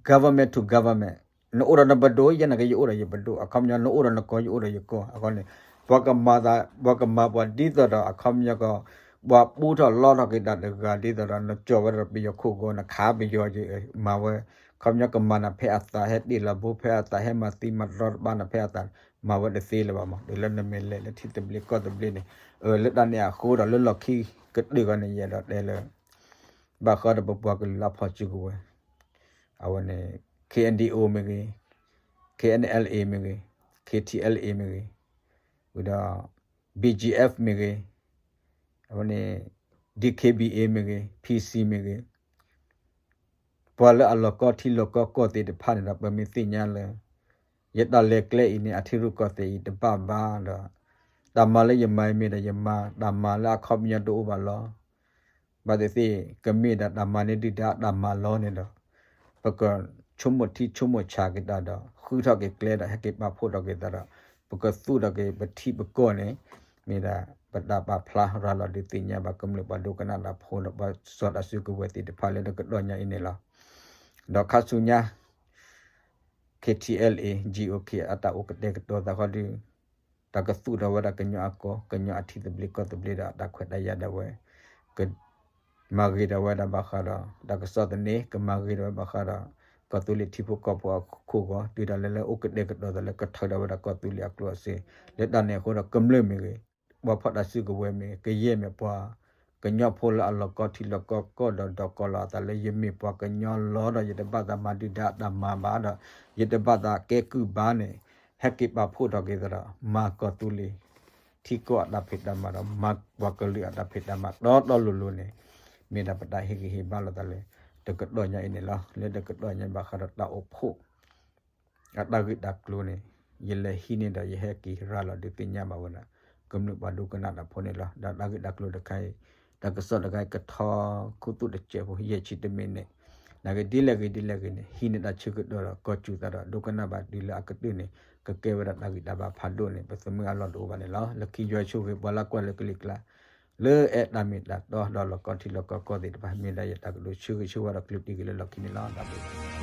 government to government နအိၣ်ဒီးနပဒိၣ် ယဲနာ်က့ယအိၣ်ဒီးယပဒိၣ် အခီပညီ နအိၣ်ဒီးနကီၢ် ယအိၣ်ဒီးယကီၢ် အဃိန့ၣ် ပှၤကမၤသး ပှၤကမၤပှၤဒ်သိးဒီး အခီပညီကီး ပှၤပူထီၣ်လီထီၣ်က့ၤတၢ်တဂၤဒ်သိးဒီး နကၠီၤဝဲဒီးပယီၤခိၣ်ဂီၤ နခးပယီၤက့ၤ မၤဝဲ ခီပညီကမၤနၤဖဲအသး ဟဲတ့ၢ်လီၤဘိဖဲအသး ဟဲမၤသံမၤတရီတပါနၤဖဲအသး မၤဝဲတသ့လၢၤဘၣ်မး တုၤလၢနမ့ၢ်လဲၤလၢထံသဘျ့ကီၢ်သဘျ့န့ၣ် လၢတၢ်န့ၣ်အဃိဒီးလၢလီၢ်ခံကတၢၢ်ဂီၢ်န့ၣ် ယအဲၣ်ဒိးတဲလၢ ဘၣ်ဃးဒီးပပှၤကလုာ်လၢအဖီၣ်စုကဝဲၤ အဝဲန့ၣ် KNDO မ့ၢ်ဂ့ၤ, KNLA မ့ၢ်ဂ့ၤ, KTLA မ့ၢ်ဂ့ၤ, ဝံၤဒီး BGF မ့ၢ်ဂ့ၤ, အဝဲန့ၣ် DKBA မ့ၢ်ဂ့ၤ, PC မ့ၢ်ဂ့ၤ ပှၤလၢအလီၤကီထံလီၤကီကီၢ်သ့ၣ်တဖၣ်န့ၣ်ဒီး ပမ့ၢ်သ့ၣ်ညါလၢ ယတၢ်လဲၤကျဲအံၤန့ၣ် အထံရူၢ်ကီၢ်သဲးအံၤတဘၣ်ဘၣ်ဒီး တၢ်မၤလၢယမၤအံၤမ့ၢ်ဒီးယမၤ တၢ်မၤလၢအခီပညီတအိၣ်ဘၣ်လီၤ. ဘၣ်သ့ၣ်သ့ၣ် ကမ့ၢ်ဒၣ်တၢ်မၤန့ၢ်ဒုၣ်ဒါတၢ်မၤလီၤန့ၣ်ဒီး ပကဆိကမိၣ်ထံဆိကမိၣ်ဆးက့ၤတၢ်ဒီး ဃုထီၣ်က့ၤကျဲဒီး ဟဲက့ၤပာ်ဖှိၣ်ထီၣ်က့ၤသးဒီး ပကသူၣ်ထီၣ်က့ၤပထံပကီၢ်န့ၣ် မ့ၢ်ဒၣ်ပတၢ်ပာ်ဖျါရၤလီၤဒုးသ့ၣ်ညါဘၣ် ကမျၢၢ်ပှၤဒိကနၣ်တၢ်ဖိဒီးပှၤစီၤတၢ်စုကဝဲၤသ့ၣ်တဖၣ်လၢတကတီၢ်ညါအံၤန့ၣ်လီၤ. ဒီးခါဆူညါ KTLA GOK အတၢ်အိၣ်ကတဲာ်ကတီၤသးဃီဒီး တၢ်ကသူၣ်ထီၣ်ဝဲဒၣ်ကညီအကီၢ် ကညီအထံသဘျ့ကီၢ်သဘျ့ဒီးတၢ်ခွဲးတၢ်ယာ်ဒၣ်ဝဲ ကမၤဂ့ၤဒၣ်ဝဲဒၣ်ဘၣ်ဃးဒီး တၢ်ကစီၣ်သန့ ကမၤဂ့ၤဒၣ်ဝဲဘၣ်ဃးဒီး ကီၢ်သူလ့ၤထံဖိကီၢ်ဖိအခိၣ်ဂီၤ တုၤဒၣ်လဲာ်လၢအိၣ်ကတဲာ်ကတီၤသးလၢကထၢထီၣ်ဝဲဒၣ်ကီၢ်သူလ့ၤအကျိၤအစ့ လၢတၢ်န့ၣ်အဃိဒီးကမျၢၢ်မ့ၢ်ဂ့ၤ ပှၤဖီၣ်တၢ်စုကဝဲၤမ့ၢ်ဂ့ၤ ကယဲၢ်မ့ၢ်ပှၤ ကညီဖိလၢအလီၤကီထံလီၤကီကီၢ်ဒီးဒီးကီၢ်လီၤအသးလၢယမ့ၢ်ပှၤကညီလီၤဒီး ယတဘၣ်သးမၤဒုၣ်ဒါအတၢ်မၤဘၣ်ဒီး ယတဘၣ်သးကဲကုၢ်ဘၣ်န့ၣ် ဟဲက့ၤပာ်ဖှိၣ်ထီၣ်က့ၤသးဒီး မၤကီၢ်သူလ့ၤ ထံကီၢ်အတၢ်ဖံးတၢ်မၤဒီး မၤပှၤကလုာ်အတၢ်ဖံးတၢ်မၤတီတီလိၤလိၤန့ၣ် မ့ၢ်ဒၣ်ပတၢ်ဟ့ၣ်ဂံၢ်ဟ့ၣ်ဘါလိာ်သးလၢ တကတီၢ်ညါအံၤန့ၣ်လီၤ. လၢတကတီၢ်ညါဘၣ်ဃးဒီးတၢ်အိၣ်ဖှိၣ် အတၢ်ဂ့ၢ်တၢ်ကျိၤန့ၣ် ယလဲၤဟံးန့ၢ်ဒီးယဟဲက့ၤရၤလီၤဒုးသ့ၣ်ညါဘၣ်ဝဲဒၣ် ကမျၢၢ်ပှၤဒိကနၣ်တၢ်ဖိန့ၣ်လီၤ. ဒီးတၢ်ဂ့ၢ်တၢ်ကျိၤတခါအံၤ တၢ်ကစီၣ်တခါအံၤ ကထီခူသူၣ်တစဲးဖိ ယဲၢ်ဆံတမံးနံး နာ်က့ဒ်လဲၣ်ဂ့ၤဒ်လဲၣ်ဂ့ၤန့ၣ် ဟံးန့ၢ်တၢ်ဆၢကတီၢ်ဒီး ကီၢ်စူၤသးဒီး ဒိကနၣ်ဘၣ်တုၤလၢအကတၢၢ်န့ၣ် ကကဲဝဲဒၣ်တၢ်ဂံၢ်တၢ်ဘါဖးဒိၣ်န့ၣ် ပသမုၢ်အလီၢ်တအိၣ်ဘၣ်န့ၣ်လီၤ. လၢခံယွၤဆိၣ်ဂ့ၤပှၤလၢကွၢ်လၢကလံၤကျါ လၢအဲၣ်တၢ်မ့ၢ်တၢ်တီဒီးလီၤကီထံလီၤကီကီၢ်သ့ၣ်တဖၣ် မ့ၢ်ဒၣ်ယတၢ်ကတိၤဆၢဂ့ၤဆၢဝါဒီးကလုာ်တံၢ်ဂ့ၤလၢလီၢ်ခံန့ၣ်လီၤ. တၢ်ဘျုး